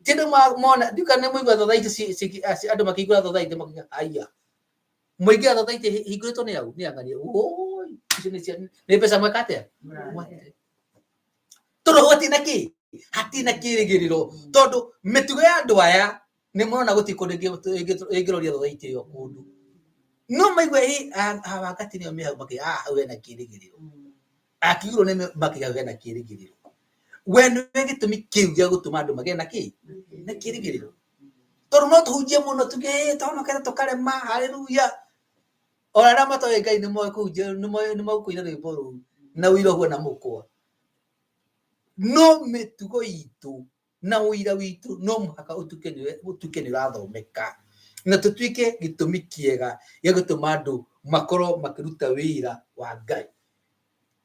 Ti andũ mona, ndiũĩ kana nĩ mũigua thothaitĩ andũ makĩhingũra thothaitĩ makiuga haiya. Mũingĩra thothaitĩ hingũrĩtwo nĩ au? Nĩ ang'ani. Ũũi, icio nĩ nĩ mbeca mweka atĩa? Mwate. Tondũ hatirĩ na kĩ? Hatirĩ na kĩrĩgĩrĩro. Tondũ mĩtugo ya andũ aya nĩ mũrona gũtirĩ kũndũ ĩngĩroria thothaitĩ ĩyo kũndũ. No maigua ĩ Wangati nĩyo me hau makiuga hau hena kĩrĩgĩrĩro. Akiugĩrwo nĩ makiuga hau hena kĩrĩgĩrĩro. We nĩwe gĩtũmi kĩu gĩa gũtũma andũ magĩe na kĩ? Na kĩrĩgĩrĩro. Tondũ no tũhunjie mũno tuge ĩ twahonokete tũkarema haleluya. Ona arĩa matoĩ Ngai nĩ moĩ kũhunjia nĩ moĩ kũina rwĩmbo rũu na ũira ũhuana mũkwa. No mĩtugo itũ Na ũira witũ no mũhaka ũtuĩke nĩ ũrathomeka na tũtuĩke gĩtũmi kĩega gĩa gũtũma andũ makorwo makĩruta wĩra wa Ngai.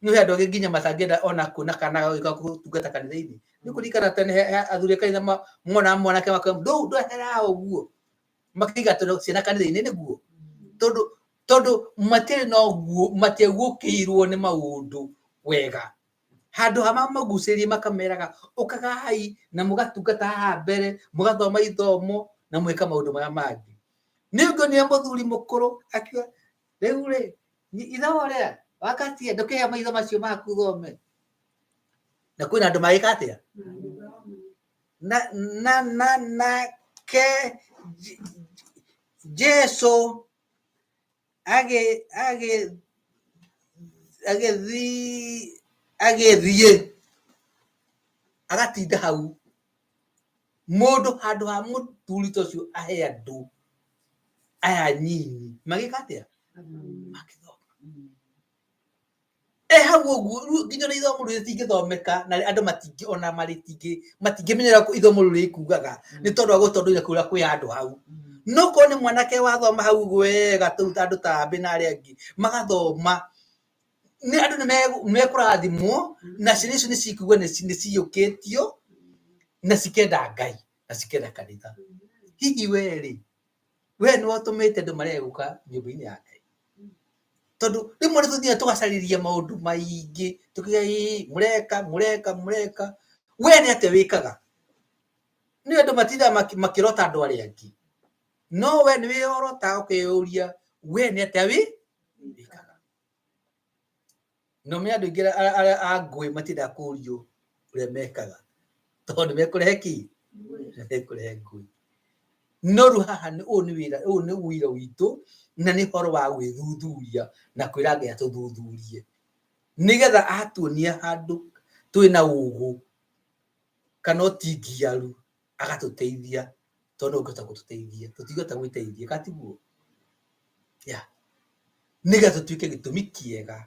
Nĩ he andũ angĩ nginya matangĩenda ona kuona kana gagĩũka gũtungata kanitha-inĩ. Nĩ kũririkana tene athuri a kanitha monaga mwanake makoiga ndũu ndwehera ũguo, makĩingatwo ciana kanitha-inĩ nĩguo, tondũ tondũ matirĩ na ũguo, matiaguũkĩirwo nĩ maũndũ wega. Handũ ha mamagucĩrĩrie makameraga ũkagai na mũgatungata haha mbere, mũgathoma ithomo na mwĩka maũndũ marĩa mangĩ. Nĩ nguonire mũthuri mũkũrũ akiuga rĩu rĩ ithomo rĩa wakatia ndũkĩhe maitho macio maku thome. Na kwĩna andũ magĩka atĩa? Na na na nake Jesu agĩthiĩ agatinda hau. Mũndũ handũ ha mũthuri ta ũcio ahe andũ aya nyinyi magĩka atĩa? Magĩthoma. E hau ũguo rĩu nginya ona ithomo rĩu rĩtingĩthomeka na andũ matingĩ ona matingĩmenya ũrĩa ithomo rĩu rĩkugaga nĩ tondũ wa gũtondoira kũrĩa kwĩ handũ hau. No korwo nĩ mwanake wathoma hau ũguo wega tũu ta andũ ta Ambĩ na arĩa angĩ magathoma, nĩ andũ nĩ mekũrathimwo na ciana icio nĩ cikũigua nĩ ciyũkĩtio na cikenda Ngai na cikenda kanitha. Hihi we rĩ, we nĩwe ũtũmĩte andũ marege gũka nyũmba-inĩ ya Ngai? Tondũ rĩmwe nĩ tũthiaga tũgacarĩria maũndũ maingĩ tũkiuga ĩĩ mũreka mũreka mũreka, we nĩ atĩa wĩkaga? Nĩ andũ matindaga makĩrota andũ arĩa angĩ, no we nĩ wĩyorotaga ũkeyũria we nĩ atĩa wĩkaga? No me andũ aingĩ arĩa a ngũĩ matiendaga kũũrio ũrĩa mekaga tondũ nĩ mekũrehe kĩ? Nĩ mekũrehe ngũĩ. No rĩu haha ũyũ nĩ wĩra, ũyũ nĩ ũira witũ na nĩ ũhoro wa gwĩthuthuria na kwĩra Ngai atũthuthurie nĩgetha atuonia handũ twĩna ũgũ kana ũtingiaru agatũteithia tondũ nĩwe ũngĩhota gũtũteithia, tũtingĩhota gwĩteithia kana tiguo? Yeah. Nĩgetha tũtuĩke gĩtũmi kĩega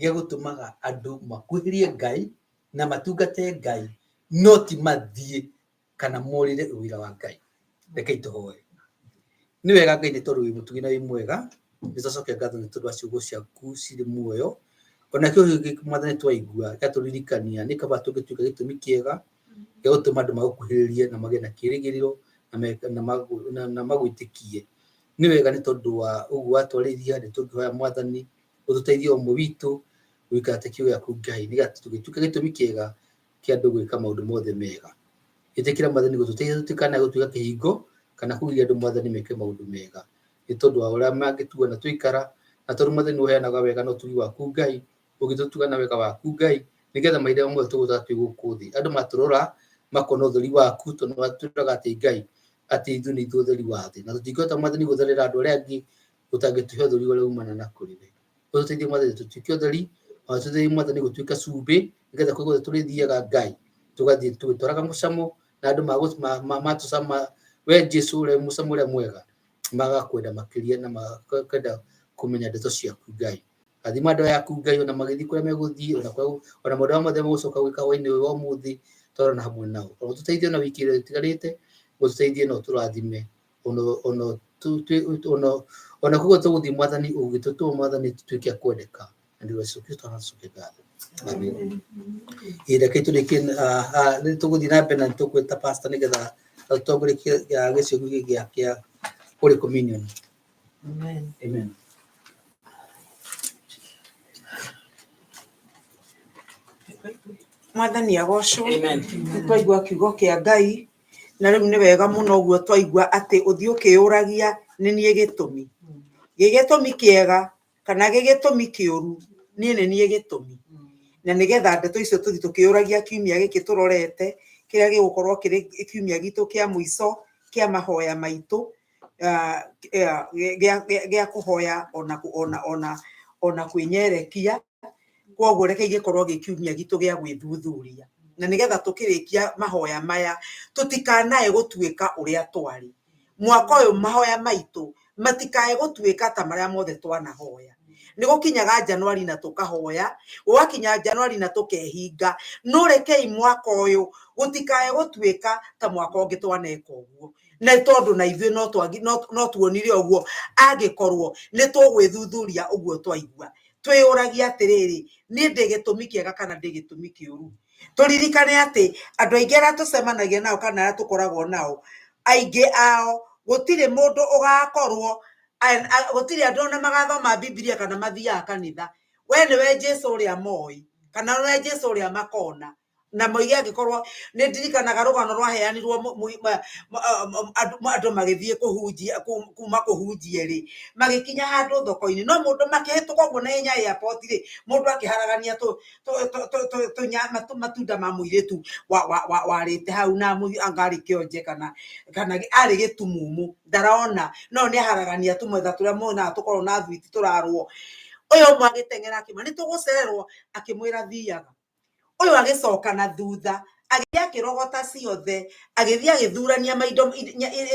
gĩa gũtũmaga andũ makuhĩrĩrie Ngai na matungate Ngai no ti mathiĩ kana morĩre ũira wa Ngai. Rekei tũhoe. Nĩ wega Ngai nĩ tondũ wĩ mũtugi na wĩ mwega, nĩ twacokia ngatho nĩ tondũ wa ciugo ciaku cirĩ muoyo. Ona kĩo gĩkĩ Mwathani twaigua gĩatũririkania nĩ kaba tũngĩtuĩka gĩtũmi kĩega gĩa gũtũma andũ magũkuhĩrĩrie na magĩe na kĩĩrĩgĩrĩro na magwĩtĩkie. Nĩ wega nĩ tondũ wa ũguo watwarĩria, nĩ tũngĩhoya Mwathani ũtũteithie o ũmwe witũ gũikara ta kiugo gĩaku Ngai, nĩgetha tũgĩtuĩke gĩtũmi kĩega kĩa andũ gwĩka maũndũ mothe mega. Ĩtĩkĩra Mwathani gũtũteithia tũtikanae gũtuĩka kĩhingo kana kũgiria andũ Mwathani meke maũndũ mega, nĩ tondũ wa ũrĩa mangĩtuona twaikara, na tondũ Mwathani nĩ ũheanaga wega na ũtugi waku Ngai, ũngĩtũtuga na wega waku Ngai, nĩgetha mahinda mothe tũgũtũũra twĩ gũkũ thĩ, andũ matũrora makona ũtheri waku, tondũ nĩ watwĩraga atĩ Ngai, atĩ ithuĩ nĩ ithuĩ ũtheri wa thĩ, na tũtingĩhota Mwathani gũtherera andũ arĩa angĩ ũtangĩtũhe ũtheri ũrĩa umana na kũrĩ we. Ũtũteithie Mwathani tũtuĩke ũtheri, ona ũtũteithie Mwathani gũtuĩka cumbĩ, nĩgetha kũrĩa guothe tũrĩthiaga Ngai, tũgathiĩ tũgĩtwaraga mũcamo, na andũ matũcama we Jesũ ũrĩa mũcamo ũrĩa mwega, magakwenda makĩria na makenda kũmenya ndeto ciaku Ngai. Rathima andũ aya aku Ngai ona magĩthiĩ kũrĩa megũthiĩ, ona maũndũ marĩa mothe megũcoka gwĩka hwaĩ-inĩ ũyũ wa ũmũthĩ, twarana hamwe nao. Ona ũtũteithie ona wiki ĩrĩa ĩtigarĩte, ũtũteithie na ũtũrathime ona koguo tũgũthiĩ Mwathani ũgĩtũtũma Mwathani tũtuĩke a kwendeka. Na nĩ Jesũ Kristo tũcoke ngatho. Amen. Ĩ reke tũrĩkie, nĩ tũgũthiĩ na mbere na nĩ tũgwĩta pastor nĩgetha atũtongorie gĩcigo gĩkĩ kĩa Holy Communion. Amen. Amen. Mwathani agocwo. Amen. Nĩ twaigua kiugo kĩa Ngai na rĩu nĩ wega mũno ũguo twaigua atĩ ũthiĩ ũkĩyũragia nĩ niĩ gĩtũmi. Gĩ gĩtũmi kĩega kana gĩ gĩtũmi kĩũru, niĩ nĩ niĩ gĩtũmi. Na nĩgetha ndeto icio tũthiĩ tũkĩyũragia kiumia gĩkĩ tũrorete, kĩrĩa gĩgũkorwo kĩrĩ kiumia gitũ kĩa mũico kĩa mahoya maitũ, gĩa kũhoya ona kwĩnyerekia. Koguo reke gĩkorwo gĩ kiumia gitũ gĩa gwĩthuthuria. Na nĩgetha tũkĩrĩkia mahoya maya, tũtikanae gũtuĩka ũrĩa twarĩ. Mwaka ũyũ mahoya maitũ matikae gũtuĩka ta marĩa mothe twanahoya. Nĩ gũkinyaga Januari na tũkahoya, gũgakinya Januari na tũkehinga. No rekei mwaka ũyũ gũtikae gũtuĩka ta mwaka ũngĩ twaneka ũguo. Na tondũ na ithuĩ no tuonire ũguo, angĩkorwo nĩ tũgwĩthuthuria ũguo twaigua. Twĩyũragia atĩrĩrĩ, niĩ ndĩ gĩtũmi kĩega kana ndĩ gĩtũmi kĩũru? Tũririkane atĩ andũ aingĩ arĩa tũcemanagia nao kana arĩa tũkoragwo nao, aingĩ ao gũtirĩ mũndũ ũgakorwo, gũtirĩ andũ ona magathoma Bibilia kana mathiaga kanitha. We nĩwe Jesũ ũrĩa moĩ, kana nĩwe Jesũ ũrĩa makona. Na moige angĩkorwo nĩ ndirikanaga rũgano rwaheanirwo andũ magĩthiĩ kũhunjia, kuma kũhunjia rĩ, magĩkinya handũ thoko-inĩ, no mũndũ makĩhĩtũka ũguo na ihenya airport rĩ, mũndũ akĩharagania matunda ma mũirĩtu warĩte hau na anga arĩ kĩonje kana arĩ gĩtumumu, ndarona, no nĩ aharagania tũmetha tũrĩa muonaga tũkoragwo na thwiti tũrarwo. Ũyũ ũmwe agĩteng'era akĩmwĩra nĩ tũgũcererwo, akĩmwĩra thiaga. Ũyũ agĩcoka na thutha, agĩthiĩ akĩrogota ciothe, agĩthiĩ agĩthurania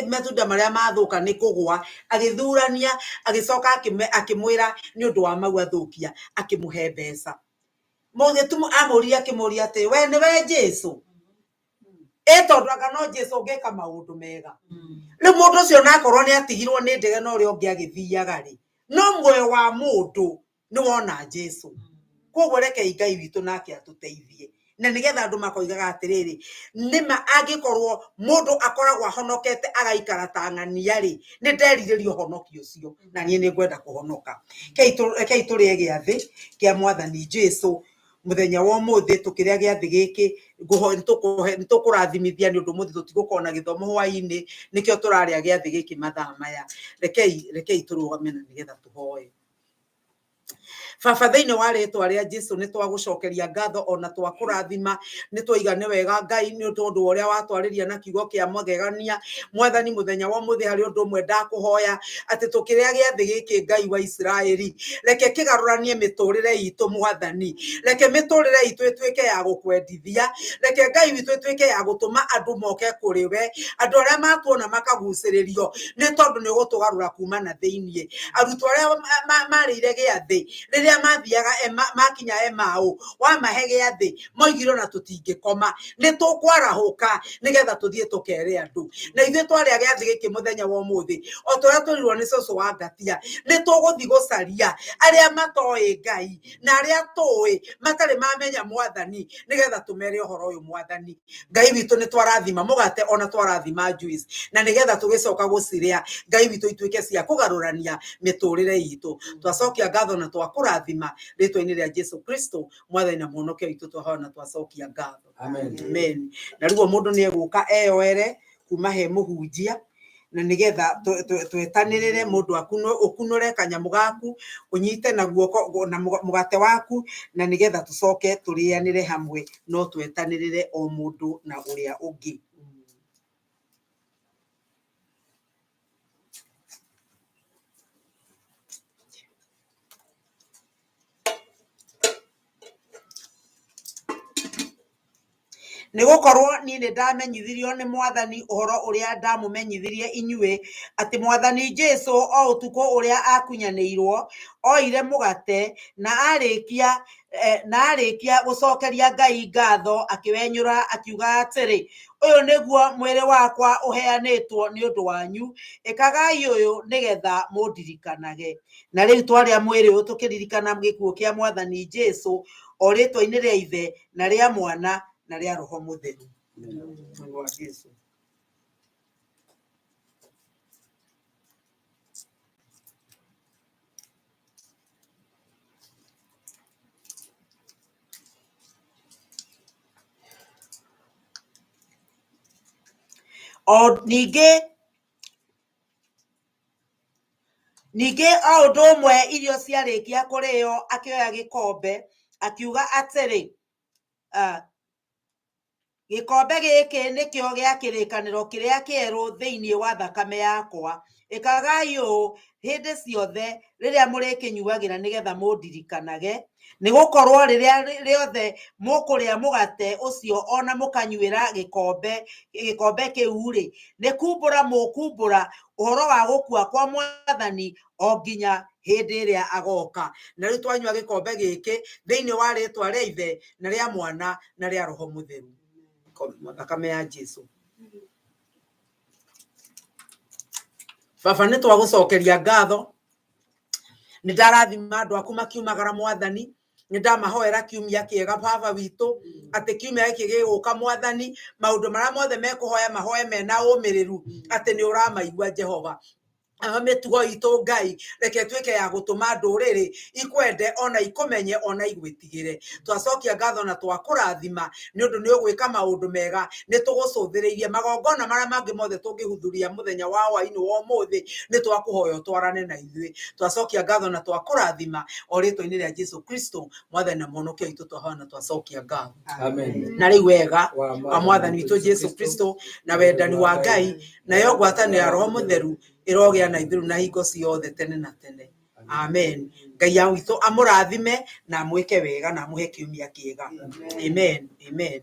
matunda marĩa mathũka nĩ kũgũa, agĩthurania, agĩcoka akĩmwĩra nĩ ũndũ wa mau athũkia, akĩmũhe mbeca. Mũgĩtumu amũririe akĩmũria atĩ, we nĩwe Jesũ? Ĩ tondũ anga no Jesũ ũngĩka maũndũ mega. Rĩu mũndũ ũcio onakorwo nĩ atigirwo nĩ ndege na ũrĩa ũngĩ agĩthiaga rĩ, no muoyo wa mũndũ nĩ wona Jesũ. Koguo rekei Ngai witũ nake atũteithie. Na nĩgetha andũ makoigaga atĩrĩrĩ, nĩma angĩkorwo mũndũ akoragwo ahonokete agaikara ta ng'ania rĩ, nĩ nderirĩria ũhonoki ũcio, na niĩ nĩ ngwenda kũhonoka. Rekei tũrĩe gĩathĩ kĩa Mwathani Jesũ mũthenya wa ũmũthĩ, tũkĩrĩa gĩathĩ gĩkĩ, nĩ tũkũrathimithia nĩ ũndũ ũmũthĩ tũtigũkorwo na gĩthomo hwaĩ-inĩ, nĩkĩo tũrarĩa gĩathĩ gĩkĩ mathaa maya. Rekei tũrũgame na nĩgetha tũhoe. Baba, thĩinĩ wa rĩtwa rĩa Jesũ nĩ twagũcokeria ngatho ona twakũrathima, nĩ twaiga nĩ wega Ngai nĩ tondũ wa ũrĩa watwarĩria na kiugo kĩa magegania. Mwathani, mũthenya wa ũmũthĩ harĩ ũndũ ũmwe ndakũhoya, atĩ tũkĩrĩa gĩathĩ gĩkĩ Ngai wa Isiraeli, reke kĩgarũranie mĩtũrĩre itũ Mwathani, reke mĩtũrĩre itũ ĩtuĩke ya gũkwendithia, reke Ngai witũ ĩtuĩke ya gũtũma andũ moke kũrĩ we, andũ arĩa matuona makagucĩrĩrio nĩ tondũ nĩ ũgũtũgarũra kuma na thĩiniĩ. Arutwo arĩa marĩire gĩathĩ rĩrĩa mathiaga makinya Emau, wamahe gĩathĩ moigire ona tũtingĩkoma, nĩ tũkwarahũka nĩgetha tũthiĩ tũkere andũ. Na ithuĩ twarĩa gĩathĩ gĩkĩ mũthenya wa ũmũthĩ, o ta ũrĩa twĩrirwo nĩ cũcũ wa Ngatia, nĩ tũgũthiĩ gũcaria arĩa matoĩ Ngai na arĩa tũĩ matarĩ mamenya Mwathani, nĩgetha tũmere ũhoro ũyũ Mwathani. Ngai witũ nĩ twarathima mũgate ona twarathima juice, na nĩgetha tũgĩcoka gũcirĩa Ngai witũ ituĩke cia kũgarũrania mĩtũrĩre itũ. Twacokia ngatho na twakũrathima rĩtwa-inĩ rĩa Jesũ Kristo Mwathani na Mũhonokia witũ, twahoya na twacokia ngatho. Amen. Amen. Na rĩu o mũndũ nĩ egũka eyoere kuma he mũhunjia, na nĩgetha twetanĩrĩre mũndũ ũkunũre kanyamũ gaku, ũnyite na guoko na mũgate waku, na nĩgetha tũcoke tũrĩanĩre hamwe, no twetanĩrĩre o mũndũ na ũrĩa ũngĩ. Nĩ gũkorwo niĩ nĩ ndamenyithirio nĩ Mwathani ũhoro ũrĩa ndamũmenyithirie inyuĩ, atĩ Mwathani Jesũ o ũtukũ ũrĩa akunyanĩirwo, oire mũgate, na arĩkia gũcokeria Ngai ngatho, akĩwenyũra akiuga atĩrĩ, ũyũ nĩguo mwĩrĩ wakwa ũheanĩtwo nĩ ũndũ wanyu, ĩkagai ũyũ nĩgetha mũndirikanage. Na rĩu twarĩa mwĩrĩ ũyũ tũkĩririkana gĩkuũ kĩa Mwathani Jesũ, o rĩtwa-inĩ rĩa Ithe na rĩa Mwana na rĩa Roho Mũtheru. Mwĩrĩ wa Jesũ. O ningĩ o ũndũ ũmwe irio ciarĩkia kũrĩo, akĩoya gĩkombe akiuga atĩrĩ, gĩkombe gĩkĩ nĩkĩo gĩa kĩrĩkanĩro kĩrĩa kĩerũ thĩinĩ wa thakame yakwa. Ĩkagai ũũ hĩndĩ ciothe rĩrĩa mũrĩkĩnyuagĩra nĩgetha mũndirikanage. Nĩ gũkorwo rĩrĩa rĩothe mũkũrĩa mũgate ũcio ona mũkanyuĩra gĩkombe gĩkombe kĩu-rĩ, nĩ kumbũra mũkumbũra ũhoro wa gũkua kwa Mwathani o nginya hĩndĩ ĩrĩa agoka. Na rĩu twanyua gĩkombe gĩkĩ thĩinĩ wa rĩtwa rĩa Ithe na rĩa Mwana na rĩa Roho Mũtheru. Thakame ya Jesu. Baba nĩ twagũcokeria ngatho. Nĩ ndarathima andũ aku makiumagara Mwathani. Nĩ ndamahoera kiumia kĩega Baba witũ, atĩ kiumia gĩkĩ gĩgũka Mwathani, maũndũ marĩa mothe mekũhoya mahoe mena ũmĩrĩru atĩ nĩ ũramaigua Jehova. Nayo mĩtugo itũ Ngai, reke ĩtuĩke ya gũtũma ndũrĩrĩ ikwende ona ikũmenye ona igwĩtigĩre. Twacokia ngatho na twakũrathima nĩ ũndũ nĩ ũgwĩka maũndũ mega, nĩ tũgũcũthĩrĩirie magongona marĩa mangĩ mothe tũngĩhuthuria mũthenya wa hwainĩ wa ũmũthĩ, nĩ twakũhoya ũtwarane na ithuĩ. Twacokia ngatho na twakũrathima o rĩtwa-inĩ rĩa Jesu Kristo Mwathani na Mũhonokia witũ, twahoya na twacokia ngatho. Amen. Na rĩu wega Wa wa Mwathani witũ Jesu Kristo na wendani wa Ngai nayo ngwatanĩro ya Roho Mũtheru ĩrogĩa na ithuĩ na hingo ciothe tene na tene. Amen. Ngai witũ amũrathime na amwĩke wega na amũhe kiumia kĩega. Amen. Amen.